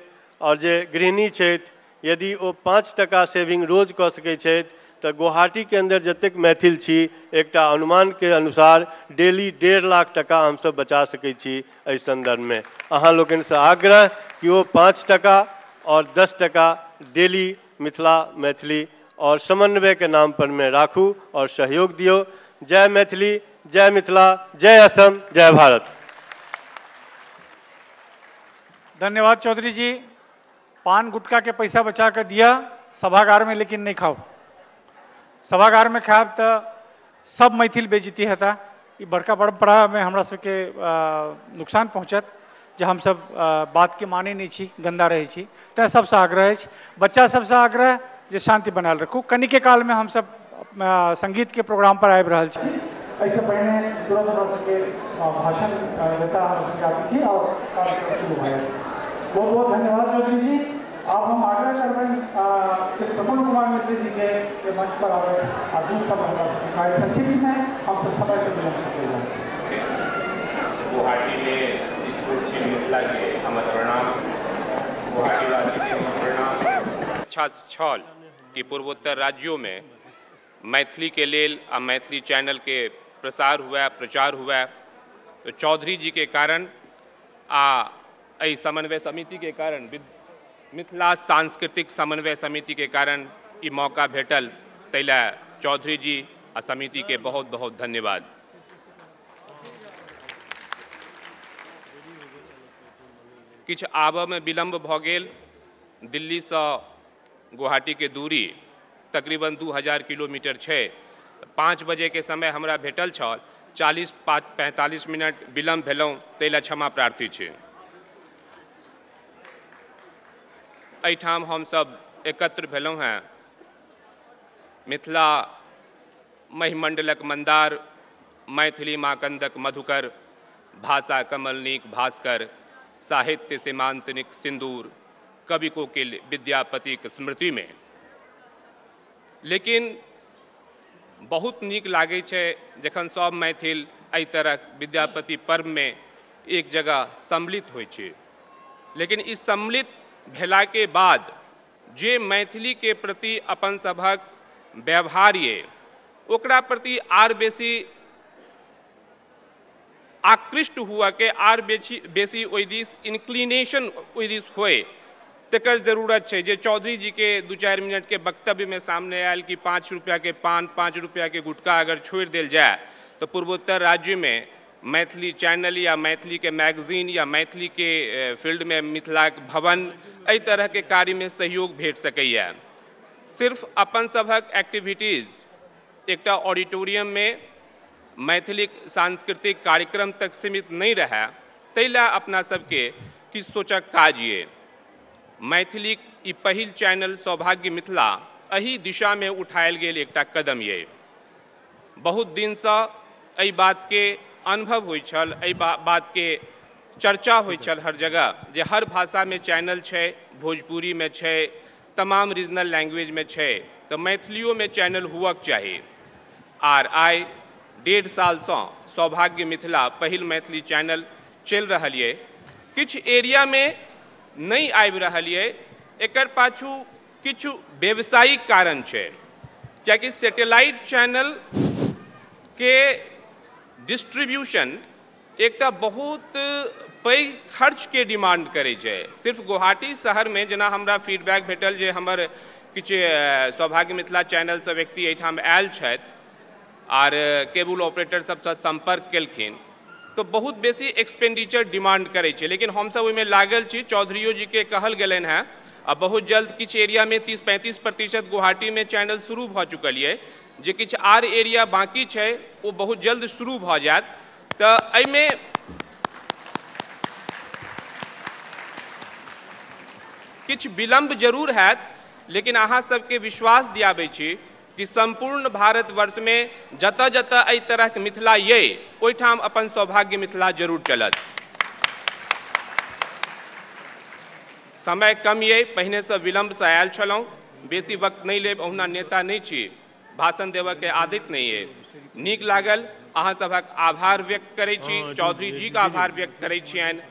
Speaker 4: और जे गृहिणी छथि यदि ओ 5 टका सेविंग रोज कऽ सकै छथि, तऽ गुवाहाटीके अंदर जतेक मैथिल छी एकटा अनुमानके अनुसार डेली 1.5 लाख टका हमसब बचा सकै छी। एहि सन्दर्भमे अहाँ लोकनिसँ आग्रह कि ओ 5 टका और 10 टका डेली मिथिला मैथिली और समन्वय के नाम पर में राखू और सहयोग दियौ। जय मैथिली, जय मिथिला, जय असम, जय भारत।
Speaker 1: धन्यवाद चौधरी जी। पान गुटखा के पैसा बचा कर दिया सभागार में, लेकिन नहीं खाओ। सभागार में खाब तो सब मैथिल बेइज्जती हेता। ई बड़का परंपरा में हमरा सबके नुकसान पहुँचत, जे हम सब बात के माने नहीं छी, गंदा रहे छी। तैं सबसे आग्रह अछि, बच्चा सबसे आग्रह जे शांति बनाल रखू। कनिके काल में हम सब संगीत के प्रोग्राम पर आबि रहल छी। एहिसँ पहिने तुरंत हमरा सबके भाषण देता हमरा सबके अतिथि और कार्यक्रम शुरू भऽ जायत। बहुत बहुत धन्यवाद चौधरी जी। आप हम आग्रह करबनि श्री प्रफुल्ल कुमार मिश्र जी के मंच पर आबै आ दू शब्द हमरा सबके कार्य संक्षिप्त में हम सब समय से विलम्ब से चलि रहल छी।
Speaker 6: गुवाहाटी में छोट छी मिथिला के हमर प्रणाम, गुवाहाटीवासी के हमर प्रणाम। अच्छा छल कि पूर्वोत्तर राज्यों में मैथिली के लेल आ मैथिली चैनल के प्रसार हुआ, प्रचार हुआ। तो चौधरी जी के कारण आ एहि समन्वय समिति के कारण, मिथिला सांस्कृतिक समन्वय समिति के कारण ई मौका भेटल, ताहि लए चौधरी जी आ समिति के बहुत बहुत धन्यवाद। किछु आबऽमे विलम्ब भऽ गेल। दिल्लीसँ गुवाहाटीके दूरी तकरीबन 2000 किलोमीटर छै। 5 बजेके समय हमरा भेटल छल, 40-45 मिनट विलम्ब भेलहुँ, ताहि लए क्षमा प्रार्थी छी। एहिठाम हमसब एकत्र भेलहुँ हेँ मिथिला महिमंडलक मंदार, मैथिली माकन्दक मधुकर, भाषा कमलनीक भास्कर, साहित्य सीमांतनिक सिंदूर, कवि कोकिल विद्यापतिक स्मृतिमे। लेकिन बहुत नीक लागै छै जखन सब मैथिल एहि तरह विद्यापति पर्वमे एक जगह सम्मिलित होइ छै। लेकिन ई सम्मिलित भेलाके बाद जे मैथिली के प्रति अपन सभक व्यवहार ये ओकरा प्रति आर बेसी आकृष्ट हुआ के आर बेसी ओहि दिस इंक्लिनेशन ओहि दिस होए, तकर जरूरत छै। जे चौधरी जी के 2-4 मिनट के वक्तव्य में सामने आयल कि 5 रुपया के पान, 5 रुपया के गुटखा अगर छोड़ि देल जाए तो पूर्वोत्तर राज्य में मैथिली चैनल या मैथिली के मैगजीन या मैथिली के फील्ड में मिथिला भवन एहि तरह के कार्य में सहयोग भेट सकैए। सिर्फ अपन सभक एक्टिविटीज़ एकटा ऑडिटोरियम में मैथिली सांस्कृतिक कार्यक्रम तक सीमित नहीं रहे, ताहि लए अपना सबके किछु सोचक काज ये। मैथिली ई पहिल चैनल सौभाग्य मिथिला एहि दिशा में उठायल गेल एकटा कदम ये। बहुत दिनसँ एहि बातके अनुभव होइ छल, एहि बातके चर्चा होइ छल हर जगह जे हर भाषामे चैनल छै, भोजपुरीमे छै, तमाम रीजनल लैंग्वेजमे छै, तऽ मैथिलियोमे चैनल हुअक चाही। आर आइ 1.5 सालसँ सौभाग्य मिथिला पहिल मैथिली चैनल चलि रहल ये। किछु एरियामे नहि आबि रहल ये, एकर पाछू किछु व्यावसायिक कारण छै, कियाकि सैटेलाइट चैनल के डिस्ट्रीब्यूशन एकटा बहुत पैघ खर्चके डिमांड करै छै। सिर्फ गुवाहाटी शहरमे जेना हमरा फीडबैक भेटल जे हमर किछु सौभाग्य मिथिला चैनलसँ व्यक्ति एहिठाम आयल छथि आर केबुल ऑपरेटर सबसँ सम्पर्क केलखिन, तऽ बहुत बेसी एक्सपेंडिचर डिमांड करै छै। लेकिन हमसब ओहिमे लागल छी, चौधरियो जीके कहल गेलनि हेँ आ बहुत जल्द किछु एरियामे 30-35% गुवाहाटीमे चैनल शुरू भऽ चुकल ये, जे किछु आर एरिया बाँकी छै ओ बहुत जल्द शुरू भऽ जायत। तऽ एहिमे किछु विलम्ब जरूर हैत, लेकिन अहाँ सबके विश्वास दियाबै छी कि सम्पूर्ण भारतवर्षमे जतऽ जतऽ एहि तरहके मिथिला ये ओहिठाम अपन सौभाग्य मिथिला जरूर चलत। समय कम ये, पहिनेसँ विलम्बसँ आयल छलहुँ, बेसी वक्त नहि लेब, ओहुना नेता नहि छी, भाषण देबऽके आदत नहि ये। नीक लागल, अहाँ सभक आभार व्यक्त करै छी, चौधरी जीके आभार व्यक्त करै छियनि,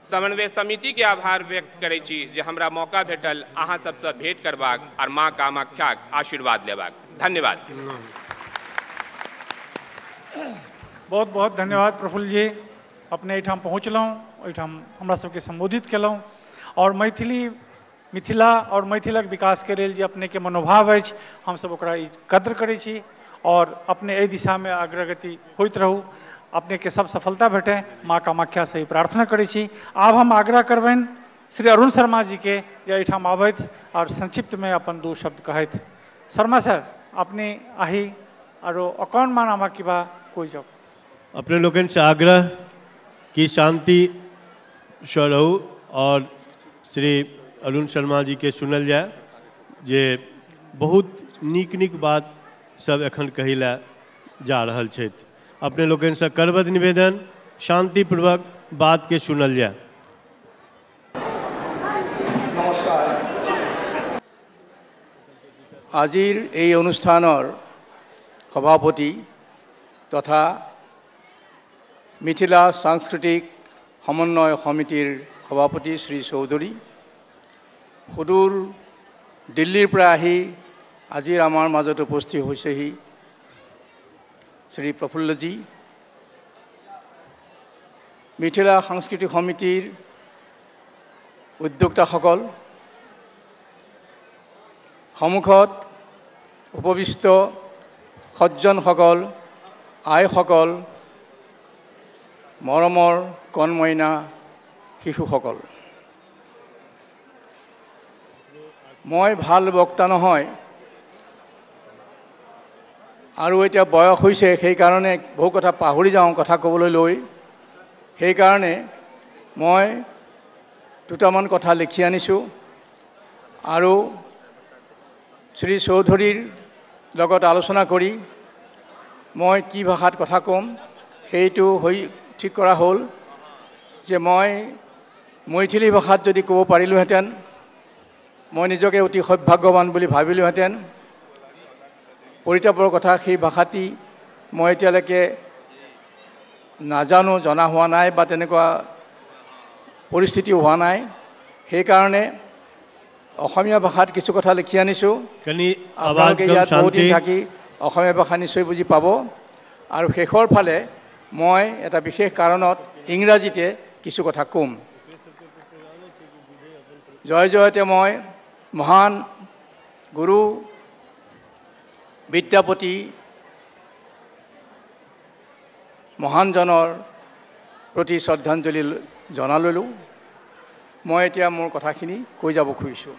Speaker 6: समन्वय समितिके आभार व्यक्त करै छी जे हमरा मौका भेटल अहाँ सबसँ भेंट करबाक और माँ कामाख्याक आशीर्वाद लेबाक। धन्यवाद।
Speaker 1: बहुत बहुत धन्यवाद प्रफुल्ल जी, अपने एहिठाम पहुँचलहुँ, ओहिठाम हमरा सबके सम्बोधित केलहुँ और मैथिली मिथिला और मैथिलक विकासके लेल जे अपनेके मनोभाव अछि हमसब ओकरा कद्र करै छी और अपने एहि दिशामे अग्रगति होइत रहू, अपनेके सब सफलता भेटै, माँ कामाख्या से ही प्रार्थना करै छी। आब हम आग्रह करबनि श्री अरुण शर्मा जी के जे एहिठाम आबथि और संक्षिप्तमे अपन 2 शब्द कहथि। शर्मा सर, अपने आही आरो अकौनमान आमा किबा कोइ जाओ।
Speaker 4: अपने लोकनि से आग्रह कि शांति से रहू और श्री अरुण शर्मा जी के सुनल जाय जे बहुत नीक नीक बात सब एखन कहै लए जा रहल छथि। अपने लोकनि से करबद्ध निवेदन, शांतिपूर्वक बात के सुनल जाय।
Speaker 5: नमस्कार। আজিৰ এই অনুষ্ঠানৰ সভাপতি তথা মিথিলা সাংস্কৃতিক সমন্বয় সমিতিৰ সভাপতি শ্ৰী চৌধুৰী, সুদূৰ দিল্লীৰ পৰা আহি আজিৰ আমাৰ মাজত উপস্থিত হৈছেহি শ্ৰী প্ৰফুল্লজী, মিথিলা সাংস্কৃতিক সমিতিৰ উদ্যোক্তাসকল, সন্মুখত উপবিষ্ট সজ্জনসকল, আইসকল, মৰমৰ কণমইনা শিশুসকল, মই ভাল বক্তা নহয় আৰু এতিয়া বয়স হৈছে, সেইকাৰণে বহু কথা পাহৰি যাওঁ কথা ক'বলৈ লৈ, সেইকাৰণে মই দুটামান কথা লিখি আনিছোঁ আৰু শ্ৰী চৌধুৰীৰ লগত আলোচনা কৰি মই কি ভাষাত কথা ক'ম সেইটো হৈ ঠিক কৰা হ'ল যে মই মৈথিলী ভাষাত যদি ক'ব পাৰিলোহেঁতেন মই নিজকে অতি সৌভাগ্যৱান বুলি ভাবিলোহেঁতেন। পৰিতাপৰ কথা, সেই ভাষাটি মই এতিয়ালৈকে নাজানো, জনা হোৱা নাই বা তেনেকুৱা পৰিস্থিতি হোৱা নাই, সেইকাৰণে অসমীয়া ভাষাত কিছু কথা লিখি আনিছোঁ। আপোনালোকে ইয়াত বহুদিন থাকি অসমীয়া ভাষা নিশ্চয় বুজি পাব। আৰু শেষৰ ফালে মই এটা বিশেষ কাৰণত ইংৰাজীতে কিছু কথা ক'ম। জয় জয়তে মই মহান গুৰু বিদ্যাপতি মহানজনৰ প্ৰতি শ্ৰদ্ধাঞ্জলি জনালোঁ। মই এতিয়া মোৰ কথাখিনি কৈ যাব খুজিছোঁ।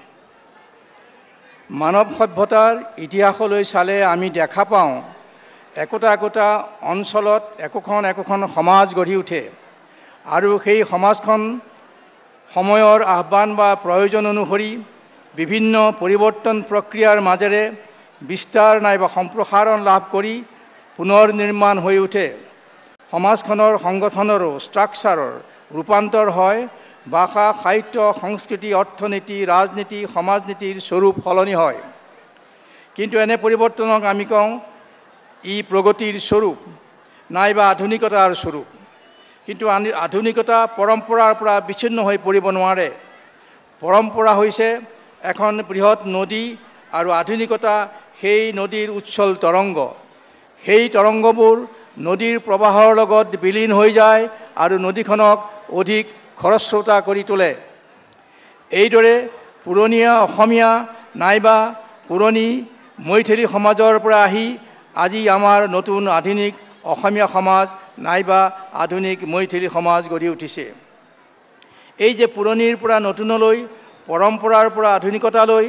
Speaker 5: মানৱ সভ্যতাৰ ইতিহাসলৈ চালে আমি দেখা পাওঁ একোটা একোটা অঞ্চলত একোখন একোখন সমাজ গঢ়ি উঠে আৰু সেই সমাজখন সময়ৰ আহ্বান বা প্ৰয়োজন অনুসৰি বিভিন্ন পৰিৱৰ্তন প্ৰক্ৰিয়াৰ মাজেৰে বিস্তাৰ নাইবা সম্প্ৰসাৰণ লাভ কৰি পুনৰ নিৰ্মাণ হৈ উঠে। সমাজখনৰ সংগঠনৰো ষ্ট্ৰাকচাৰৰ ৰূপান্তৰ হয়, ভাষা, সাহিত্য, সংস্কৃতি, অৰ্থনীতি, ৰাজনীতি, সমাজনীতিৰ স্বৰূপ সলনি হয়। কিন্তু এনে পৰিৱৰ্তনক আমি কওঁ ই প্ৰগতিৰ স্বৰূপ নাইবা আধুনিকতাৰ স্বৰূপ। কিন্তু আধুনিকতা পৰম্পৰাৰ পৰা বিচ্ছিন্ন হৈ পৰিব নোৱাৰে। পৰম্পৰা হৈছে এখন বৃহৎ নদী আৰু আধুনিকতা সেই নদীৰ উচ্ছল তৰংগ। সেই তৰংগবোৰ নদীৰ প্ৰবাহৰ লগত বিলীন হৈ যায় আৰু নদীখনক অধিক খৰস্ৰোতা কৰি তোলে। এইদৰে পুৰণীয়া অসমীয়া নাইবা পুৰণি মৈথিলী সমাজৰ পৰা আহি আজি আমাৰ নতুন আধুনিক অসমীয়া সমাজ নাইবা আধুনিক মৈথিলী সমাজ গঢ়ি উঠিছে। এই যে পুৰণিৰ পৰা নতুনলৈ, পৰম্পৰাৰ পৰা আধুনিকতালৈ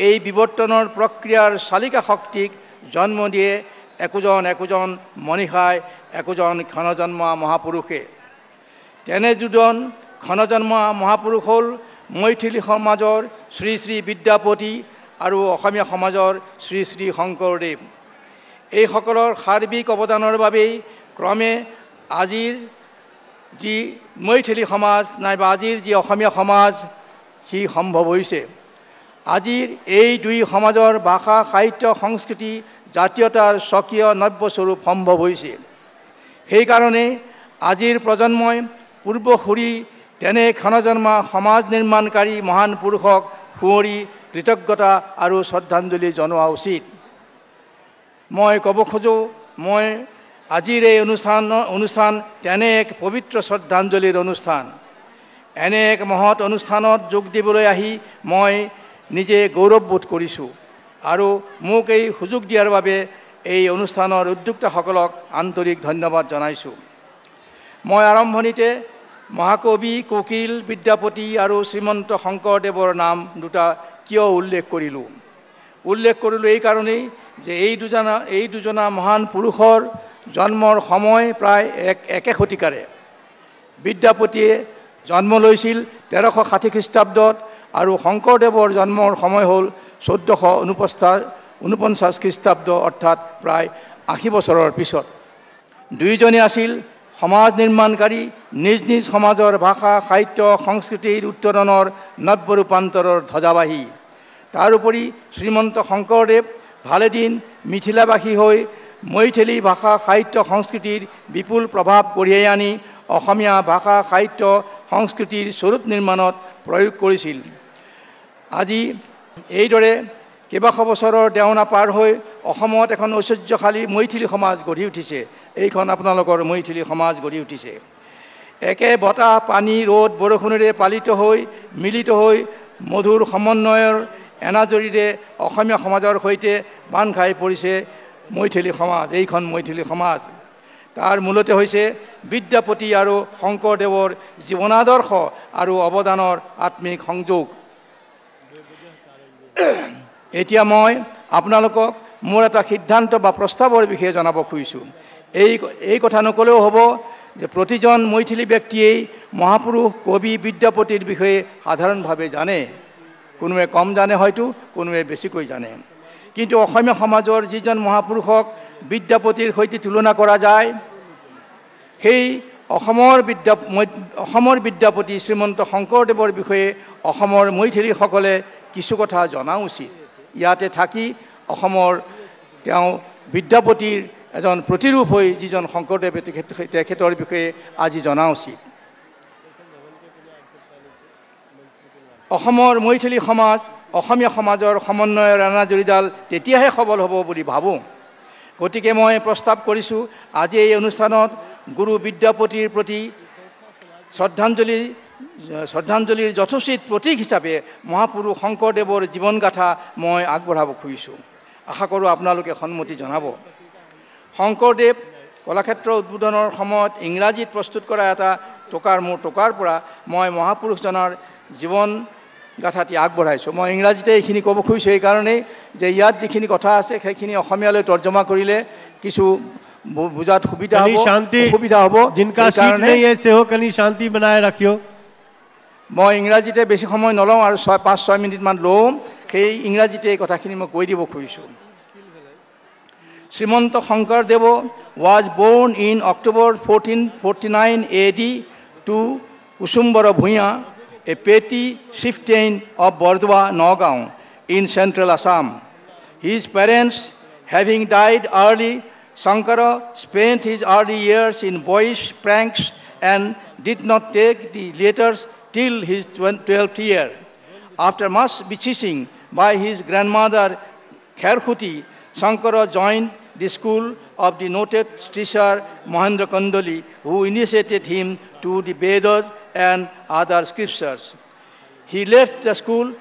Speaker 5: এই বিৱৰ্তনৰ প্ৰক্ৰিয়াৰ চালিকা শক্তিক জন্ম দিয়ে একোজন একোজন মনীষাই, একোজন ক্ষণজন্মা মহাপুৰুষে। তেনে দুজন ক্ষণজন্মা মহাপুৰুষ হ'ল মৈথিলী সমাজৰ শ্ৰী শ্ৰী বিদ্যাপতি আৰু অসমীয়া সমাজৰ শ্ৰী শ্ৰী শংকৰদেৱ। এইসকলৰ সাৰ্বিক অৱদানৰ বাবেই ক্ৰমে আজিৰ যি মৈথিলী সমাজ নাইবা আজিৰ যি অসমীয়া সমাজ সি সম্ভৱ হৈছে। আজিৰ এই দুই সমাজৰ ভাষা, সাহিত্য, সংস্কৃতি, জাতীয়তাৰ স্বকীয় নব্য স্বৰূপ সম্ভৱ হৈছে। সেইকাৰণে আজিৰ প্ৰজন্মই পূৰ্বসূৰী তেনে ক্ষণজন্মা সমাজ নিৰ্মাণকাৰী মহান পুৰুষক সুঁৱৰি কৃতজ্ঞতা আৰু শ্ৰদ্ধাঞ্জলি জনোৱা উচিত। মই ক'ব খোজোঁ, মই আজিৰ এই অনুষ্ঠান তেনে এক পবিত্ৰ শ্ৰদ্ধাঞ্জলিৰ অনুষ্ঠান। এনে এক মহৎ অনুষ্ঠানত যোগ দিবলৈ আহি মই নিজে গৌৰৱবোধ কৰিছোঁ আৰু মোক এই সুযোগ দিয়াৰ বাবে এই অনুষ্ঠানৰ উদ্যোক্তাসকলক আন্তৰিক ধন্যবাদ জনাইছোঁ। মই আৰম্ভণিতে মহাকবি কোকিল বিদ্যাপতি আৰু শ্ৰীমন্ত শংকৰদেৱৰ নাম দুটা কিয় উল্লেখ কৰিলোঁ? উল্লেখ কৰিলোঁ এইকাৰণেই যে এই দুজনা মহান পুৰুষৰ জন্মৰ সময় প্ৰায় একে শতিকাৰে। বিদ্যাপতিয়ে জন্ম লৈছিল 1360 খ্ৰীষ্টাব্দত আৰু শংকৰদেৱৰ জন্মৰ সময় হ'ল 1449 খ্ৰীষ্টাব্দ, অৰ্থাৎ প্ৰায় 80 বছৰৰ পিছত। দুয়োজনে আছিল সমাজ নিৰ্মাণকাৰী, নিজ নিজ সমাজৰ ভাষা, সাহিত্য, সংস্কৃতিৰ উত্তৰণৰ নব্য ৰূপান্তৰৰ ধ্বজাবাহী। তাৰোপৰি শ্ৰীমন্ত শংকৰদেৱ ভালেদিন মিথিলাবাসী হৈ মৈথিলী ভাষা, সাহিত্য, সংস্কৃতিৰ বিপুল প্ৰভাৱ কঢ়িয়াই আনি অসমীয়া ভাষা, সাহিত্য, সংস্কৃতিৰ স্বৰূপ নিৰ্মাণত প্ৰয়োগ কৰিছিল। আজি এইদৰে কেইবাশ বছৰৰ দেওনা পাৰ হৈ অসমত এখন ঐশ্বৰ্যশালী মৈথিলী সমাজ গঢ়ি উঠিছে। এইখন আপোনালোকৰ মৈথিলী সমাজ গঢ়ি উঠিছে। একে বতাহ, পানী, ৰ'দ, বৰষুণেৰে পালিত হৈ মিলিত হৈ মধুৰ সমন্বয়ৰ এনাজৰীৰে অসমীয়া সমাজৰ সৈতে বান্ধ খাই পৰিছে মৈথিলী সমাজ, এইখন মৈথিলী সমাজ। তাৰ মূলতে হৈছে বিদ্যাপতি আৰু শংকৰদেৱৰ জীৱনাদৰ্শ আৰু অৱদানৰ আত্মিক সংযোগ। এতিয়া মই আপোনালোকক মোৰ এটা সিদ্ধান্ত বা প্ৰস্তাৱৰ বিষয়ে জনাব খুজিছোঁ। এই কথা নক'লেও হ'ব যে প্ৰতিজন মৈথিলী ব্যক্তিয়েই মহাপুৰুষ কবি বিদ্যাপতিৰ বিষয়ে সাধাৰণভাৱে জানে। কোনোৱে কম জানে, হয়তো কোনোৱে বেছিকৈ জানে। কিন্তু অসমীয়া সমাজৰ যিজন মহাপুৰুষক বিদ্যাপতিৰ সৈতে তুলনা কৰা যায়, সেই অসমৰ বিদ্যাপতি শ্ৰীমন্ত শংকৰদেৱৰ বিষয়ে অসমৰ মৈথিলীসকলে কিছু কথা জনা উচিত। ইয়াতে থাকি অসমৰ তেওঁ বিদ্যাপতিৰ এজন প্ৰতিৰূপ হৈ যিজন শংকৰদেৱে তেখেতৰ বিষয়ে আজি জনা উচিত। অসমৰ মৈথিলী সমাজ অসমীয়া সমাজৰ সমন্বয়ৰ এনাজৰীডাল তেতিয়াহে সবল হ'ব বুলি ভাবোঁ। গতিকে মই প্ৰস্তাৱ কৰিছোঁ, আজি এই অনুষ্ঠানত গুৰু বিদ্যাপতিৰ প্ৰতি শ্ৰদ্ধাঞ্জলিৰ যথোচিত প্ৰতীক হিচাপে মহাপুৰুষ শংকৰদেৱৰ জীৱনগাথা মই আগবঢ়াব খুজিছোঁ। আশা কৰোঁ আপোনালোকে সন্মতি জনাব। শংকৰদেৱ কলাক্ষেত্ৰ উদ্বোধনৰ সময়ত ইংৰাজীত প্ৰস্তুত কৰা এটা মোৰ টোকাৰ পৰা মই মহাপুৰুষজনৰ জীৱন গাথাটি আগবঢ়াইছোঁ। মই ইংৰাজীতে এইখিনি ক'ব খুজিছোঁ এইকাৰণেই যে ইয়াত যিখিনি কথা আছে সেইখিনি অসমীয়ালৈ তৰ্জমা কৰিলে কিছু বুজাত সুবিধা হ'ব, অসুবিধা হ'ব।
Speaker 4: শান্তি বনাই ৰাখিও।
Speaker 5: মই ইংৰাজীতে বেছি সময় নলওঁ আৰু 5-6 মিনিটমান লওঁ। সেই ইংৰাজীতে এই কথাখিনি মই কৈ দিব খুজিছোঁ। Srimanta Sankardev was born in October 1449 AD to Kusumbara Bhuya, a petty chieftain of Bordua, Nagaon, in central Assam. His parents having died early, Shankara spent his early years in boyish pranks and did not take the letters till his 12th year. After much beseeching by his grandmother Kherkhuti, Shankara joined the school of the noted teacher Mahendra Kandali, who initiated him to the Vedas and other scriptures. He left the school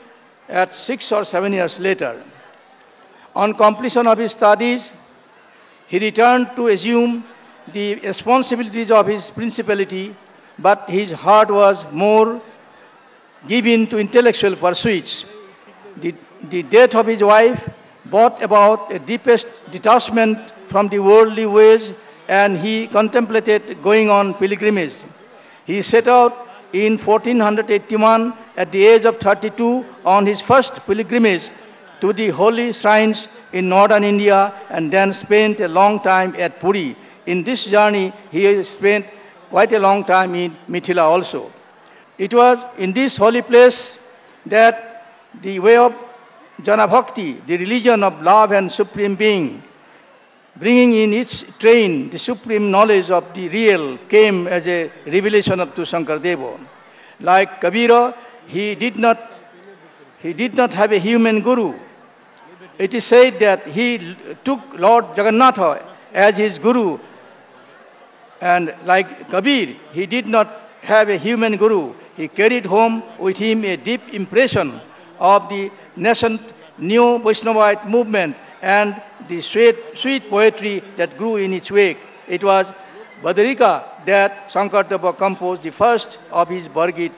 Speaker 5: at 6 or 7 years later. On completion of his studies, he returned to assume the responsibilities of his principality, but his heart was more given to intellectual pursuits. The death of his wife brought about a deepest detachment from the worldly ways, and he contemplated going on pilgrimage. He set out in 1481 at the age of 32 on his first pilgrimage to the holy shrines in northern India, and then spent a long time at Puri. In this journey, he spent quite a long time in Mithila also. It was in this holy place that the way of Janabhakti, the religion of love and supreme being, bringing in its train the supreme knowledge of the real, came as a revelation of to Shankardeva. Like Kabira, he did not have a human guru. It is said that he took Lord Jagannatha as his guru, and like Kabir, he did not have a human guru. He carried home with him a deep impression of the nascent new Vaishnavite movement and the sweet poetry that grew in its wake. It was Badarika that Shankardeva composed the first of his Borgit.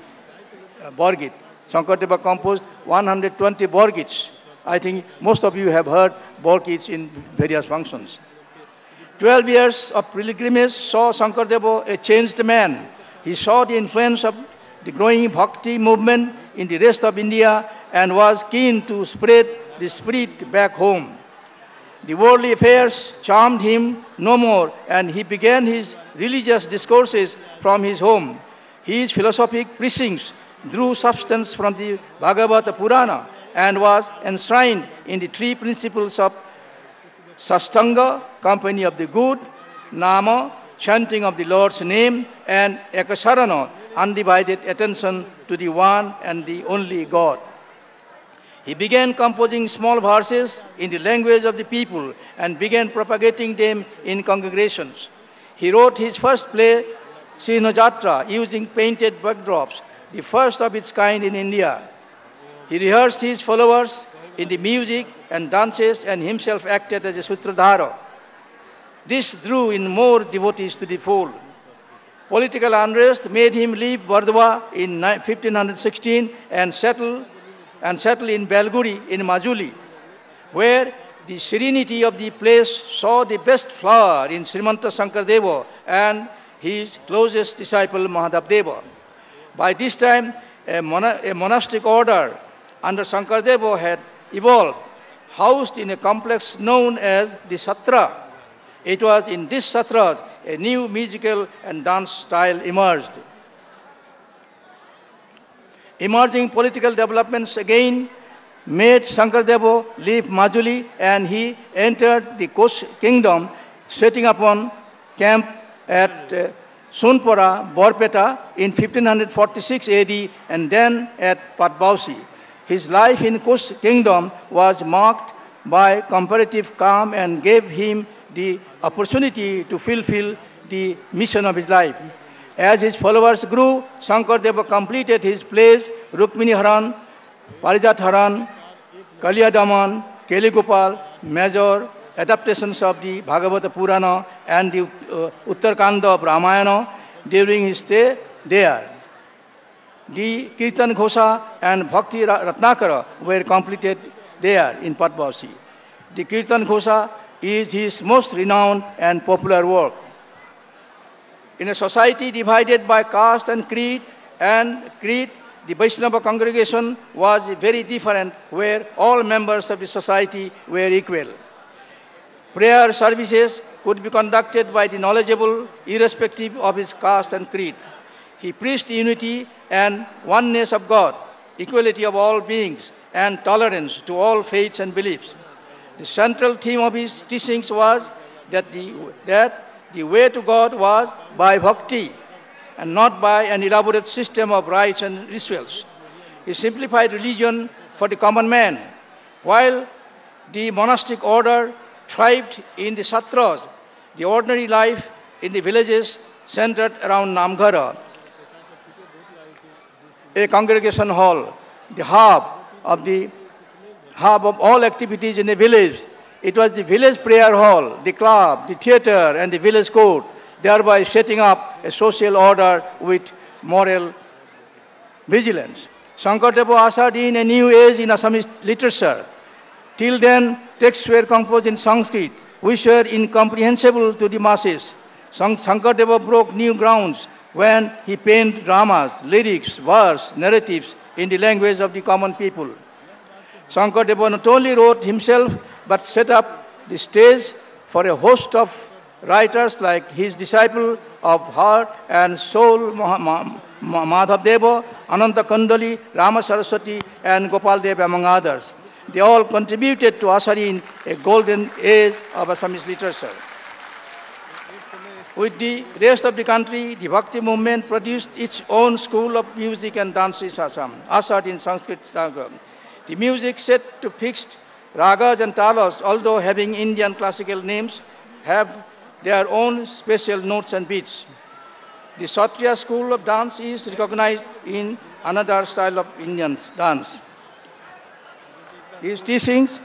Speaker 5: Shankardeva composed 120 Borgits. I think most of you have heard Borgits in various functions. 12 years of pilgrimage saw Shankardeva a changed man. He saw the influence of the growing bhakti movement in the rest of India and was keen to spread the spirit back home. The worldly affairs charmed him no more, and he began his religious discourses from his home. His philosophic preachings drew substance from the Bhagavata Purana and was enshrined in the three principles of Sastanga, company of the good, Nama, chanting of the Lord's name, and Ekasarana, undivided attention to the one and the only God. He began composing small verses in the language of the people and began propagating them in congregations. He wrote his first play, Sinhajatra, using painted backdrops, the first of its kind in India. He rehearsed his followers in the music and dances and himself acted as a sutradhara. This drew in more devotees to the fold. Political unrest made him leave Bardwa in 1516 and settle in Belguri in Majuli, where the serenity of the place saw the best flower in Srimanta Shankardeva and his closest disciple Mahadevdeva. By this time, a monastic order under Shankardeva had evolved, housed in a complex known as the Satra. It was in this Satra a new musical and dance style emerged. Emerging political developments again made Shankardeva leave Majuli, and he entered the Koch kingdom, setting upon camp at Sonpora, Borpeta in 1546 AD and then at Patbausi. His life in Koch kingdom was marked by comparative calm and gave him the opportunity to fulfill the mission of his life. As his followers grew, Shankardeva completed his plays Rukmini Haran, Parijat Haran, Kaliyadaman, Keligopal, major adaptations of the Bhagavata Purana and the Uttarkanda of Ramayana during his stay there. The Kirtan Ghosa and Bhakti Ratnakara were completed there in Patbausi. The Kirtan Ghosa is his most renowned and popular work. In a society divided by caste and creed, the Vaishnava congregation was very different, where all members of the society were equal. Prayer services could be conducted by the knowledgeable, irrespective of his caste and creed. He preached unity and oneness of God, equality of all beings, and tolerance to all faiths and beliefs. The central theme of his teachings was that the way to God was by bhakti and not by an elaborate system of rites and rituals. He simplified religion for the common man. While the monastic order thrived in the satras, the ordinary life in the villages centered around Namghara, a congregation hall, the hub of all activities in the village. It was the village prayer hall, the club, the theater, and the village court, thereby setting up a social order with moral vigilance. Sankaradeva ushered in a new age in Assamese literature. Till then, texts were composed in Sanskrit, which were incomprehensible to the masses. Sankaradeva broke new grounds when he penned dramas, lyrics, verse, narratives in the language of the common people. Sankaradeva not only wrote himself, but set up the stage for a host of writers like his disciple of heart and soul, Madhav Deva, Ananta Kandali, Rama Saraswati, and Gopal Dev, among others. They all contributed to ushering a golden age of Assamese literature. With the rest of the country, the Bhakti movement produced its own school of music and dances, Assam, ushered in Sanskrit. The music set to fixed ragas and talas, although having Indian classical names, have their own special notes and beats. The Satriya school of dance is recognized in another style of Indian dance. His teachings,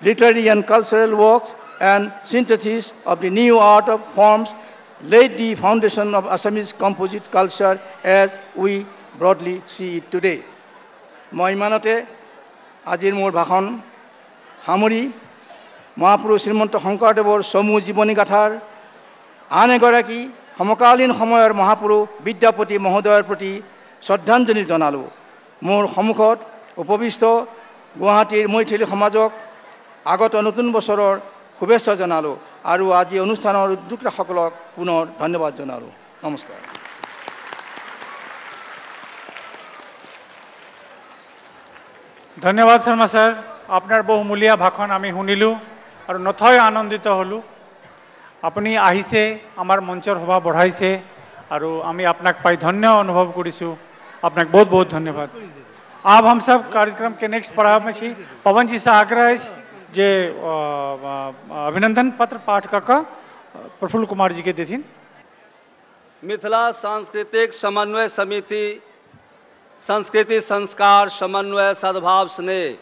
Speaker 5: literary and cultural works, and synthesis of the new art of forms laid the foundation of Assamese composite culture as we broadly see it today. মই ইমানতে আজিৰ মোৰ ভাষণ সামৰি মহাপুৰুষ শ্ৰীমন্ত শংকৰদেৱৰ চমু জীৱনী গাথাৰ আন এগৰাকী সমকালীন সময়ৰ মহাপুৰুষ বিদ্যাপতি মহোদয়ৰ প্ৰতি শ্ৰদ্ধাঞ্জলি জনালোঁ। মোৰ সন্মুখত উপবিষ্ট গুৱাহাটীৰ মৈথিলী সমাজক আগত নতুন বছৰৰ শুভেচ্ছা জনালোঁ আৰু আজি অনুষ্ঠানৰ উদ্যোক্তাসকলক পুনৰ ধন্যবাদ জনালোঁ। নমস্কাৰ।
Speaker 1: ধন্যবাদ শৰ্মা স্যাৰ, আপোনাৰ বহুমূলীয়া ভাষণ আমি শুনিলোঁ আৰু নথৈ আনন্দিত হ'লোঁ। আপুনি আহিছে, আমাৰ মঞ্চৰ শোভা বঢ়াইছে আৰু আমি আপোনাক পাই ধন্য অনুভৱ কৰিছোঁ। আপোনাক বহুত বহুত धन्यवाद। अब हम सब कार्यक्रम के नेक्स्ट पड़ाव में छी। पवन जी से आग्रह है जे अभिनंदन पत्र पाठ कऽ प्रफुल्ल कुमार जी के देथिन।
Speaker 7: मिथिला सांस्कृतिक समन्वय समिति संस्कृति संस्कार समन्वय सद्भाव स्नेह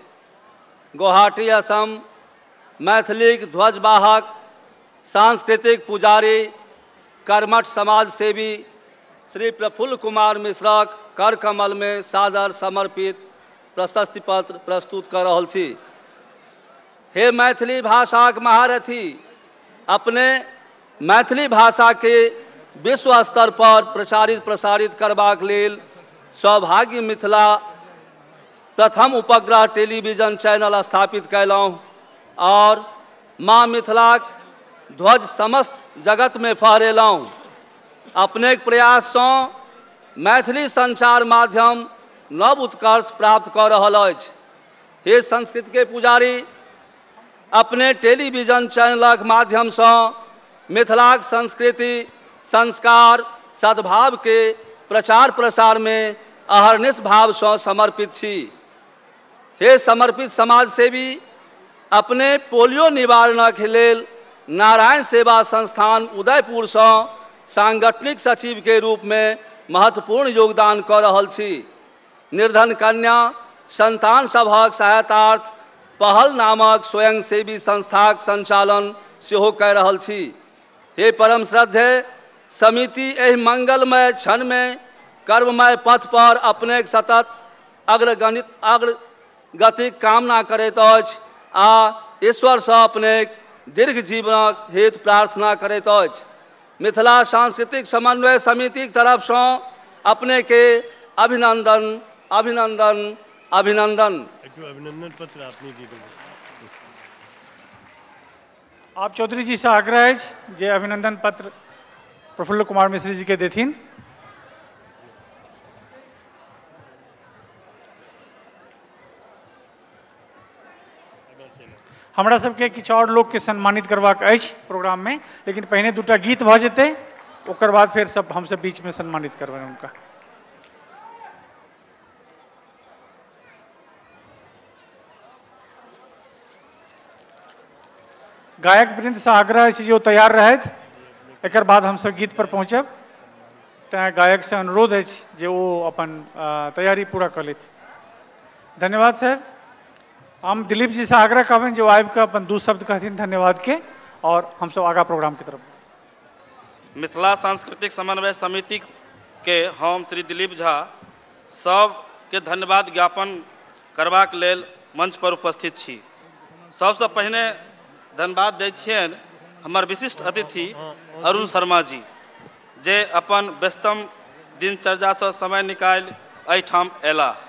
Speaker 7: गुवाहाटी असम मैथिलीक ध्वजवाहक सांस्कृतिक पुजारी कर्मठ समाजसेवी श्री प्रफुल्ल कुमार मिश्रक कर कमल में सादर समर्पित प्रशस्ति पत्र प्रस्तुत कर रहल छी। हे मैथिली भाषाक महारथी, अपने मैथिली भाषा के विश्व स्तर पर प्रचारित प्रसारित करबाक लेल सौभाग्य मिथिला प्रथम उपग्रह टेलीविजन चैनल स्थापित कयलहुँ और माँ मिथिलाक ध्वज समस्त जगत में फहरेलहुँ। अपने प्रयाससँ मैथिली संचार माध्यम नव उत्कर्ष प्राप्त कऽ रहल अछि। हे संस्कृत के पुजारी, अपने टेलीविजन चैनलक माध्यमसँ मिथिलाक संस्कृति संस्कार सद्भाव के प्रचार प्रसार में अहर्निश भावसँ समर्पित छी। हे समर्पित समाजसेवी, अपने पोलियो निवारणक लेल नारायण सेवा संस्थान उदयपुरसँ सांगठनिक सचिव के रूप में महत्वपूर्ण योगदान कऽ रहल छी। निर्धन कन्या संतान सभक सहायतार्थ पहल नामक स्वयंसेवी संस्थाक संचालन सेहो कऽ रहल छी। हे परम श्रद्धेय समिति एहि मंगलमय क्षण में कर्ममय पथ पर अपने सतत अग्रगतिक कामना करैत अछि आ ईश्वरसँ अपने दीर्घ जीवनक हेतु प्रार्थना करैत अछि। मिथिला सांस्कृतिक समन्वय समितिक तरफसँ अपने के अभिनंदन अभिनंदन अभिनंदन।
Speaker 4: अभिनंदन पत्र आपने दी।
Speaker 1: आप चौधरी जी से आग्रह है जे अभिनंदन पत्र प्रफुल्ल कुमार मिश्र जी के देथिन। हमरा सबके किछु आओर लोकके सम्मानित करबाक अछि प्रोग्राममे, लेकिन पहिने दूटा गीत भऽ जेतै, ओकर बाद फेर सब हमसब बीचमे सम्मानित करबनि हुनका। गायक वृन्दसँ आग्रह अछि जे ओ तैयार रहथि, एकर बाद हमसब गीत पर पहुँचब। तैँ गायकसँ अनुरोध अछि जे ओ अपन तैयारी पूरा कऽ लेथि। धन्यवाद सर। हम दिलीप जी से आग्रह करबनि जे ओ आबिकऽ अपन दू शब्द कहथिन धन्यवाद के, और हमसब आगाँ प्रोग्राम के तरफ।
Speaker 8: मिथिला सांस्कृतिक समन्वय समिति के हम श्री दिलीप झा सबके धन्यवाद ज्ञापन करबाक लेल मंच पर उपस्थित छी। सबसँ पहिने धन्यवाद दै छियनि हमर विशिष्ट अतिथि अरुण शर्मा जी, जे अपन व्यस्तम दिनचर्यासँ समय निकालि एहिठाम अयलाह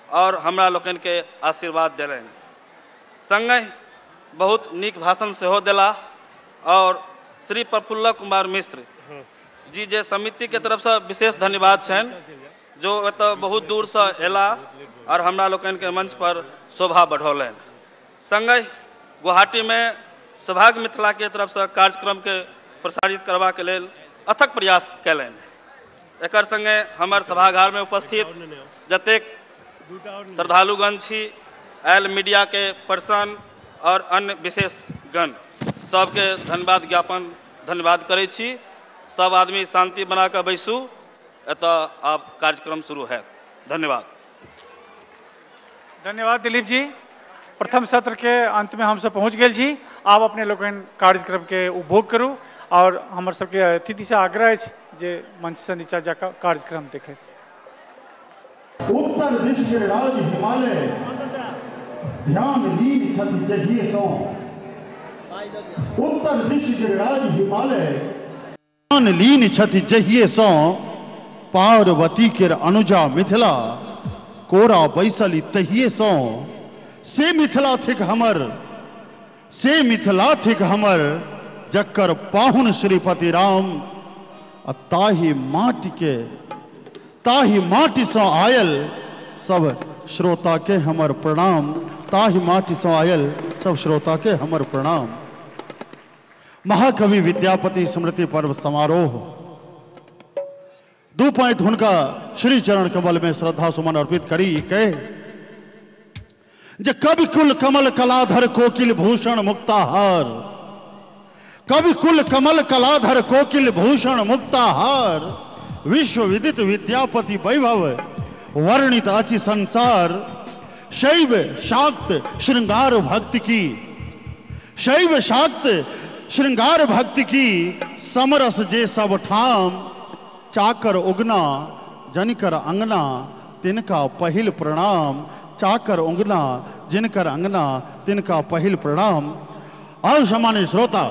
Speaker 8: और हमरा लोकनिके आशीर्वाद देलनि। संगहि बहुत नीक भाषण सेहो देलाह। और श्री प्रफुल्ल कुमार मिश्र जी, जे समितिके तरफसँ विशेष धन्यवाद छनि, जो एतऽ बहुत दूरसँ अयलाह और हमरा लोकनिके मंच पर शोभा बढ़ौलनि। संगहि गुवाहाटीमे सौभाग्य मिथिलाके तरफसँ कार्यक्रमके प्रसारित करबाक लेल अथक प्रयास कयलनि। एकर संगे हमर सभागारमे उपस्थित जतेक श्रद्धालुगण छी, आयल मीडिया के पर्सन और अन्य विशेष गण, सबके धन्यवाद ज्ञापन धन्यवाद करै छी। सब आदमी शांति बना कऽ बैसू, एतऽ आब कार्यक्रम शुरू है। धन्यवाद।
Speaker 1: धन्यवाद दिलीप जी। प्रथम सत्र के अंत में हमसब पहुँच गेल छी। आब अपने लोकनि कार्यक्रम के उपभोग करू और हमर सबके अतिथि से आग्रह अछि जे मंच से नीचा जाकर कार्यक्रम देखैत।
Speaker 3: उत्तर दिश गिरिराज हिमालय ध्यान लीन छथि जहिये सौं, उत्तर दिश गिरिराज हिमालय ध्यान लीन छथि जहिये सौं, पार्वती केर अनुजा मिथिला कोरा बैसली तहिये सौं, से मिथिला थिक हमर, से मिथिला थिक हमर, जकर पाहुन श्रीपति राम, आ ताहि माटि के ताहि माटिसँ आयल सब श्रोता के हमर प्रणाम, ताहि माटिसँ आयल सब श्रोता के हमर प्रणाम। महाकवि विद्यापति स्मृति पर्व समारोह दू पाँति हुनका श्री चरण कमल में श्रद्धा सुमन अर्पित करी के जे कवि कुल कमल कलाधर कोकिल भूषण मुक्ताहार, कवि कुल कमल कलाधर कोकिल भूषण मुक्ताहार, विश्व विदित विद्यापति वैभव वर्णित अछि संसार, शैव शाक्त श्रृंगार भक्ति की, शैव शाक्त श्रृंगार भक्ति की समरस जे सब ठाम, चाकर उगना जिनकर अंगना तिनका पहिल प्रणाम, चाकर उगना जिनकर अंगना तिनका पहिल प्रणाम। और सामान्य श्रोता,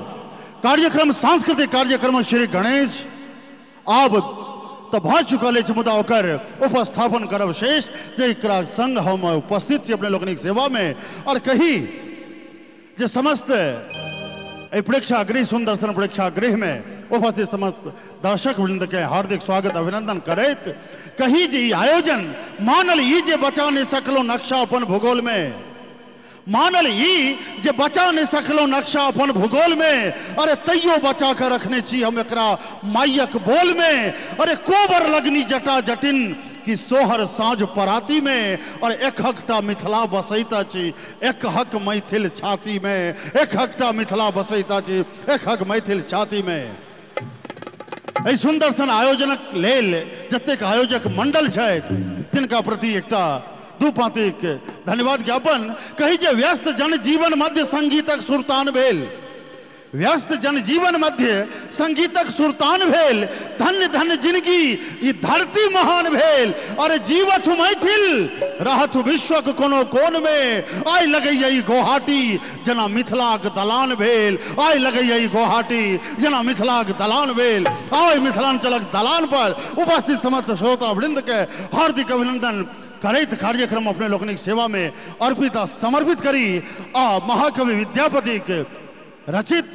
Speaker 3: कार्यक्रम सांस्कृतिक कार्यक्रम श्री गणेश आब तो भऽ चुकल अछि, मुदा ओकर उपस्थापन करब शेष, जेकरा संग हम उपस्थित छी अपने लोकनिक सेवा में। और कही जे समस्त एहि प्रेक्षागृह सुंदरसन प्रेक्षागृह में उपस्थित समस्त दर्शक वृंद के हार्दिक स्वागत अभिनंदन करैत कही जे ई आयोजन मानल ई जे बचा नहीं सकलो नक्शा अपन भूगोल में, मानल ई जे बचा नहीं सकलो नक्शा अपन भूगोल में, अरे तैयो बचा कर रखने छी हम एकरा मायक बोल में, अरे कोबर लगनी जटा जटिन कि सोहर साँझ पराती में, और एक हकटा मिथिला बसैत अछि एक हक मैथिल छाती में, एक हकटा मिथिला बसैत अछि एक हक मैथिल छाती में। एहि सुंदर सन आयोजनक लेल जतेक आयोजक मंडल छथि तिनका प्रति एकटा दू पाँतिक धन्यवाद ज्ञापन। कही जे व्यस्त जनजीवन मध्य संगीतक सुरतान भेल, व्यस्त जनजीवन मध्य संगीतक सुरतान भेल, धन्य धन्य जिनगी ई धरती महान भेल, अरे जीवथु मैथिल रहथु विश्वक कोनो कोन में, आइ लगैया ई गुवाहाटी जेना मिथिलाक दलान भेल, आइ लगैया ई गुवाहाटी जेना मिथिलाक दलान भेल। आइ मिथिलांचलक दलान पर उपस्थित समस्त श्रोता वृंद के हार्दिक अभिनंदन करैत कार्यक्रम अपने लोकनिक सेवा में अर्पित आ समर्पित करी आ महाकवि विद्यापति के रचित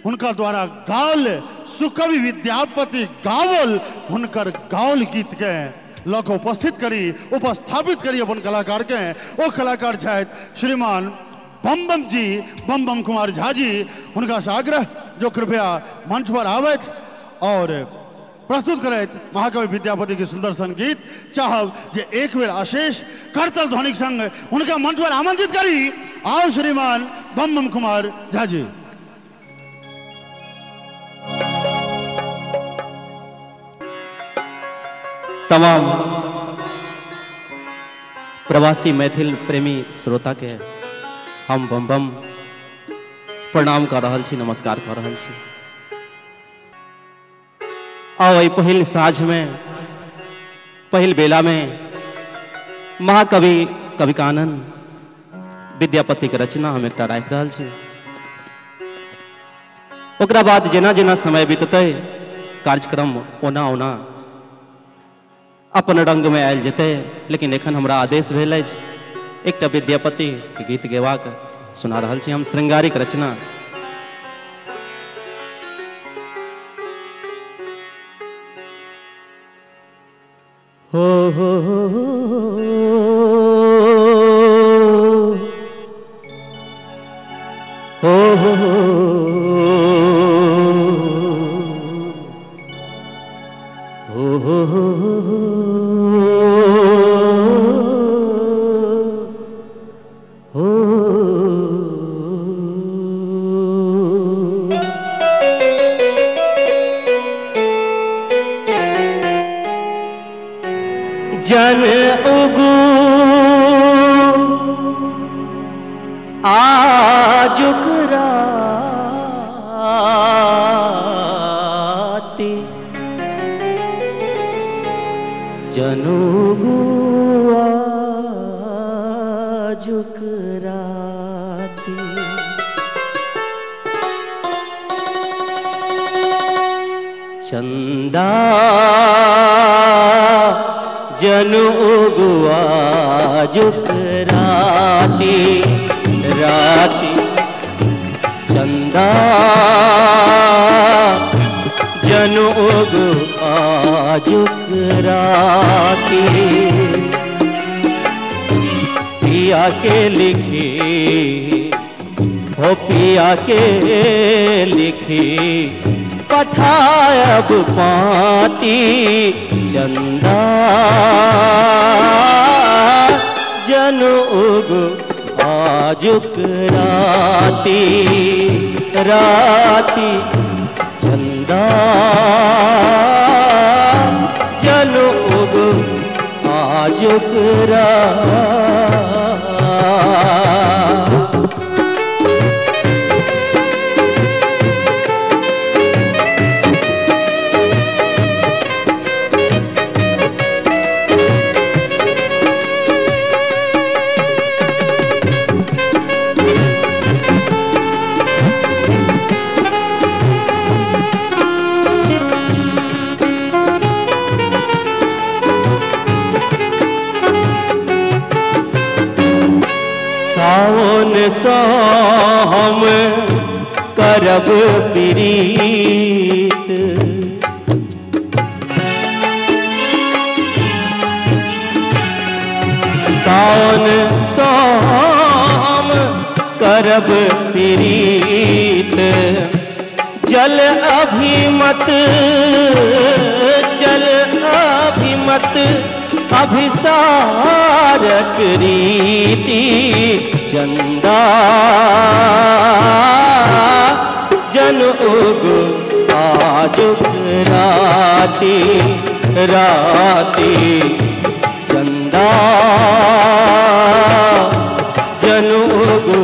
Speaker 3: हुनका द्वारा गावल सुकवि विद्यापति गावल हुनकर गावल गीत के लऽ कऽ उपस्थित करी उपस्थापित करी अपन कलाकार के। ओ कलाकार छथि श्रीमान बम बम जी, बम बम कुमार झा जी, हुनका से आग्रह जो कृपया मंच पर आबथि और प्रस्तुत करैत महाकवि विद्यापति के सुंदर संगीत। चाहब जे एक बेर आशीष करतल ध्वनिक संग हुनका मंच पर आमंत्रित करी। आओ श्रीमान बम बम कुमार झा जी।
Speaker 9: तमाम प्रवासी मैथिल प्रेमी श्रोता के हम बम बम प्रणाम कर रहल छी, नमस्कार कर रहल छी। आओ एहि पहिल साँझ में, पहिल बेला में महाकवि कविकानन विद्यापति के रचना हम एकटा राखि रहल छी। ओकरा बाद जेना जेना समय बीततै कार्यक्रम ओना ओना अपन रंग में आयल जेतै, लेकिन एखन हमरा आदेश भेल अछि एकटा विद्यापति के गीत गेबाक, सुना रहल छी हम श्रृंगारिक रचना। हो हो हो हो हो हो हो हो। जन उगू आजुक राती, जन उगू आजुक राती, चंदा जन उगू आजुक राती, राती चंदा जन उगू आजुक राती। पिया के लिखी हो, पिया के लिखी पठायब पाती, चंदा जन उगू आजुक राती, राती चंदा जन उगू आजुक राती। सावन सो हम करब प्रीत, सावन सो हम करब प्रीत, जल अभिमत, जल अभिमत अभिसारक रीति, चंदा जन उगू आजुक राती, राती चंदा जन उगू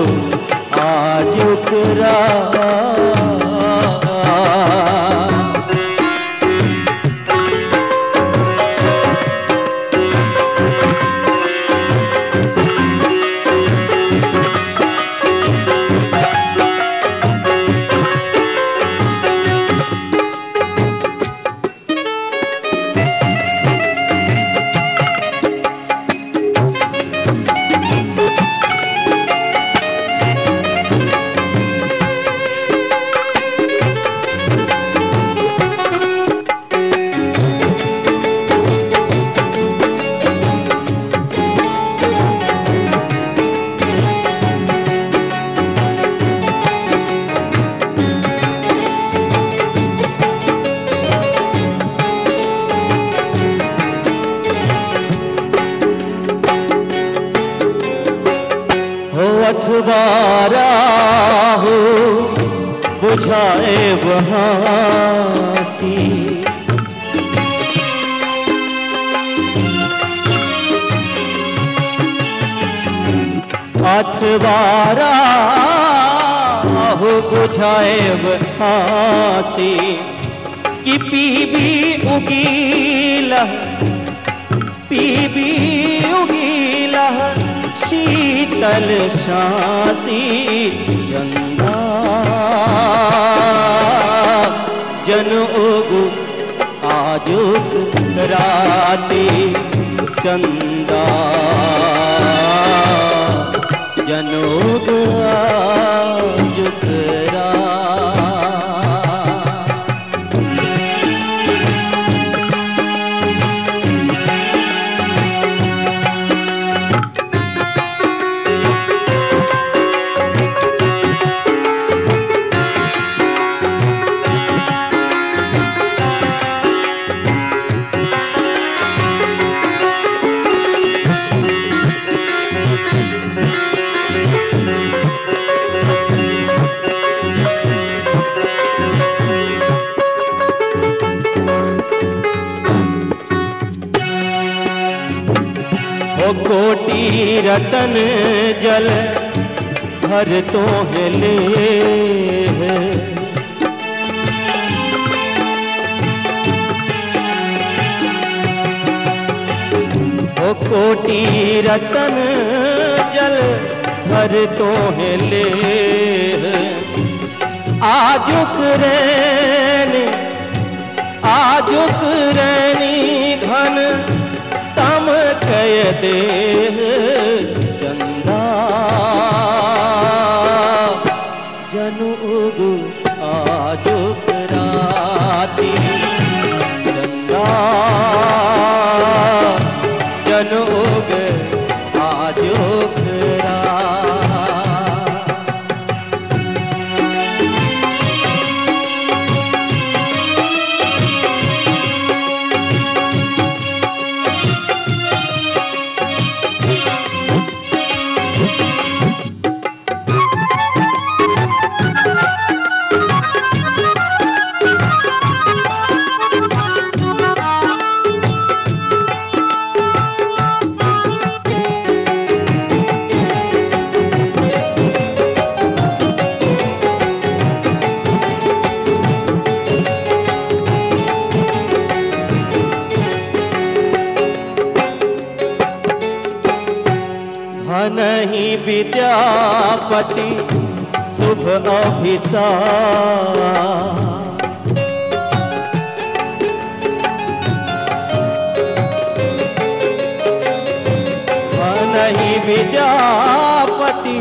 Speaker 9: आजुक राती।
Speaker 10: अथवारा हो बुझाए वहासी। अथवारा हो बुझाए वहासी कि पीबी उगीला, पीबी उगीला शीतल शासी चंदा जन उगु आजुक राती चंदा जन उगु आजुक राती। कोटि रतन जल भर तो ले, ओ कोटि रतन जल भर तो ले, आजुक रैन आजुक रैनी घन तम कय देह चंदा जनु उगु आजुक राती चंदा जनु उग आजुक राती। नहीं विद्यापति शुभ अभिसार, नहीं विद्यापति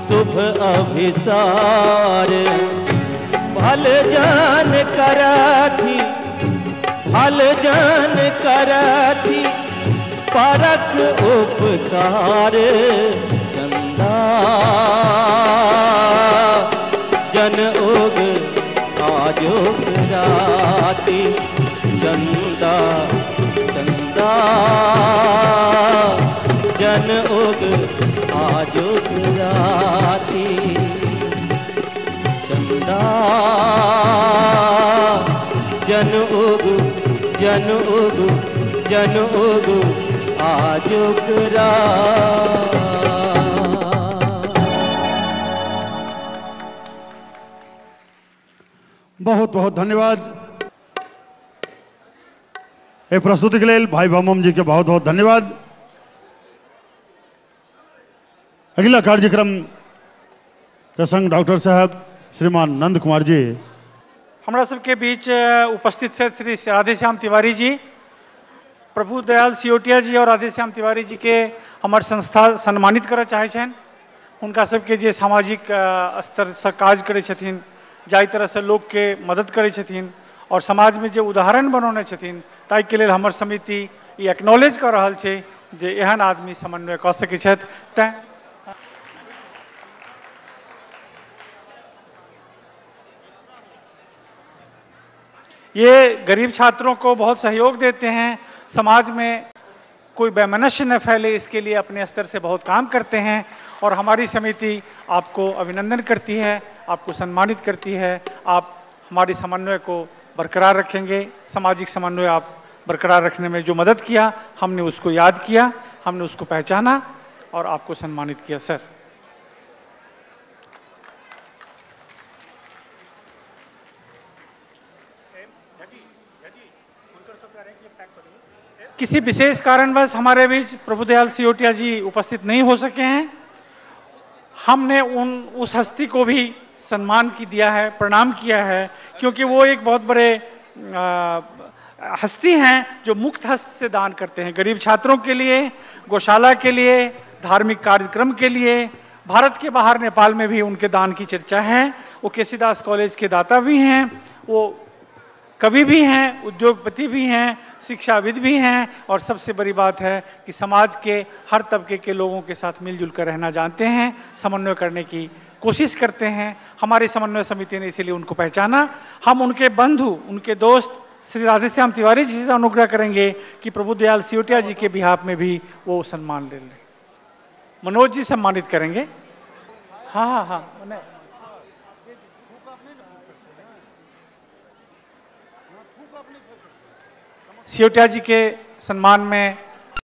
Speaker 10: शुभ अभिसार, भल जान करथि भल जान करथि परख उपकार चंदा जन उग आजुक राती चंदा चंदा जन उग आजुक राती चंदा जन उग जन उग जन उग आजुक रात।
Speaker 3: बहुत बहुत धन्यवाद। ये प्रस्तुति के लिए भाई बमम जी के बहुत बहुत धन्यवाद। अगला कार्यक्रम के संग डॉक्टर साहब श्रीमान नंद कुमार जी
Speaker 1: हमरा सबके बीच उपस्थित छथि श्री राधेश्याम तिवारी जी, प्रभु दयाल सियोटिया जी और राधेश्याम तिवारी जी के हमर संस्था सम्मानित करऽ चाहै छनि। हुनका सबके जे सामाजिक स्तर से काज करै छथिन, जाहि तरहसँ लोकके मदद करै छथिन और समाजमे जे उदाहरण बनौने छथिन, ताहिके लेल हमर समिति ई एक्नॉलेज कऽ रहल छै जे एहन आदमी समन्वय कऽ सकै छथि। तैँ ये गरीब छात्रों को बहुत सहयोग देते हैं, समाज में कोई वैमनस्य न फैले इसके लिए अपने स्तर से बहुत काम करते हैं और हमारी समिति आपको अभिनंदन करती है, आपको सम्मानित करती है। आप हमारे समन्वय को बरकरार रखेंगे, सामाजिक समन्वय आप बरकरार रखने में जो मदद किया, हमने उसको याद किया, हमने उसको पहचाना और आपको सम्मानित किया। सर, किसी विशेष कारणवश हमारे बीच प्रभुदयाल सियोटिया जी उपस्थित नहीं हो सके हैं। हमने उन उस हस्ती को भी सम्मान की दिया है, प्रणाम किया है, क्योंकि वो एक बहुत बड़े हस्ती हैं जो मुक्त हस्त से दान करते हैं गरीब छात्रों के लिए, गौशाला के लिए, धार्मिक कार्यक्रम के लिए। भारत के बाहर नेपाल में भी उनके दान की चर्चा है। वो केसीदास कॉलेज के दाता भी हैं, वो कवि भी हैं, उद्योगपति भी हैं, शिक्षाविद भी हैं, और सबसे बड़ी बात है कि समाज के हर तबके के लोगों के साथ मिलजुल कर रहना जानते हैं, समन्वय करने की कोशिश करते हैं। हमारी समन्वय समिति ने इसीलिए उनको पहचाना। हम उनके बंधु, उनके दोस्त श्री राधेश्याम तिवारी जी से अनुग्रह करेंगे कि प्रभुदयाल सियोटिया जी के बिहाफ में भी वो सम्मान ले लें। मनोज जी सम्मानित करेंगे। हाँ हाँ हाँ, सियोटिया जी के सम्मान में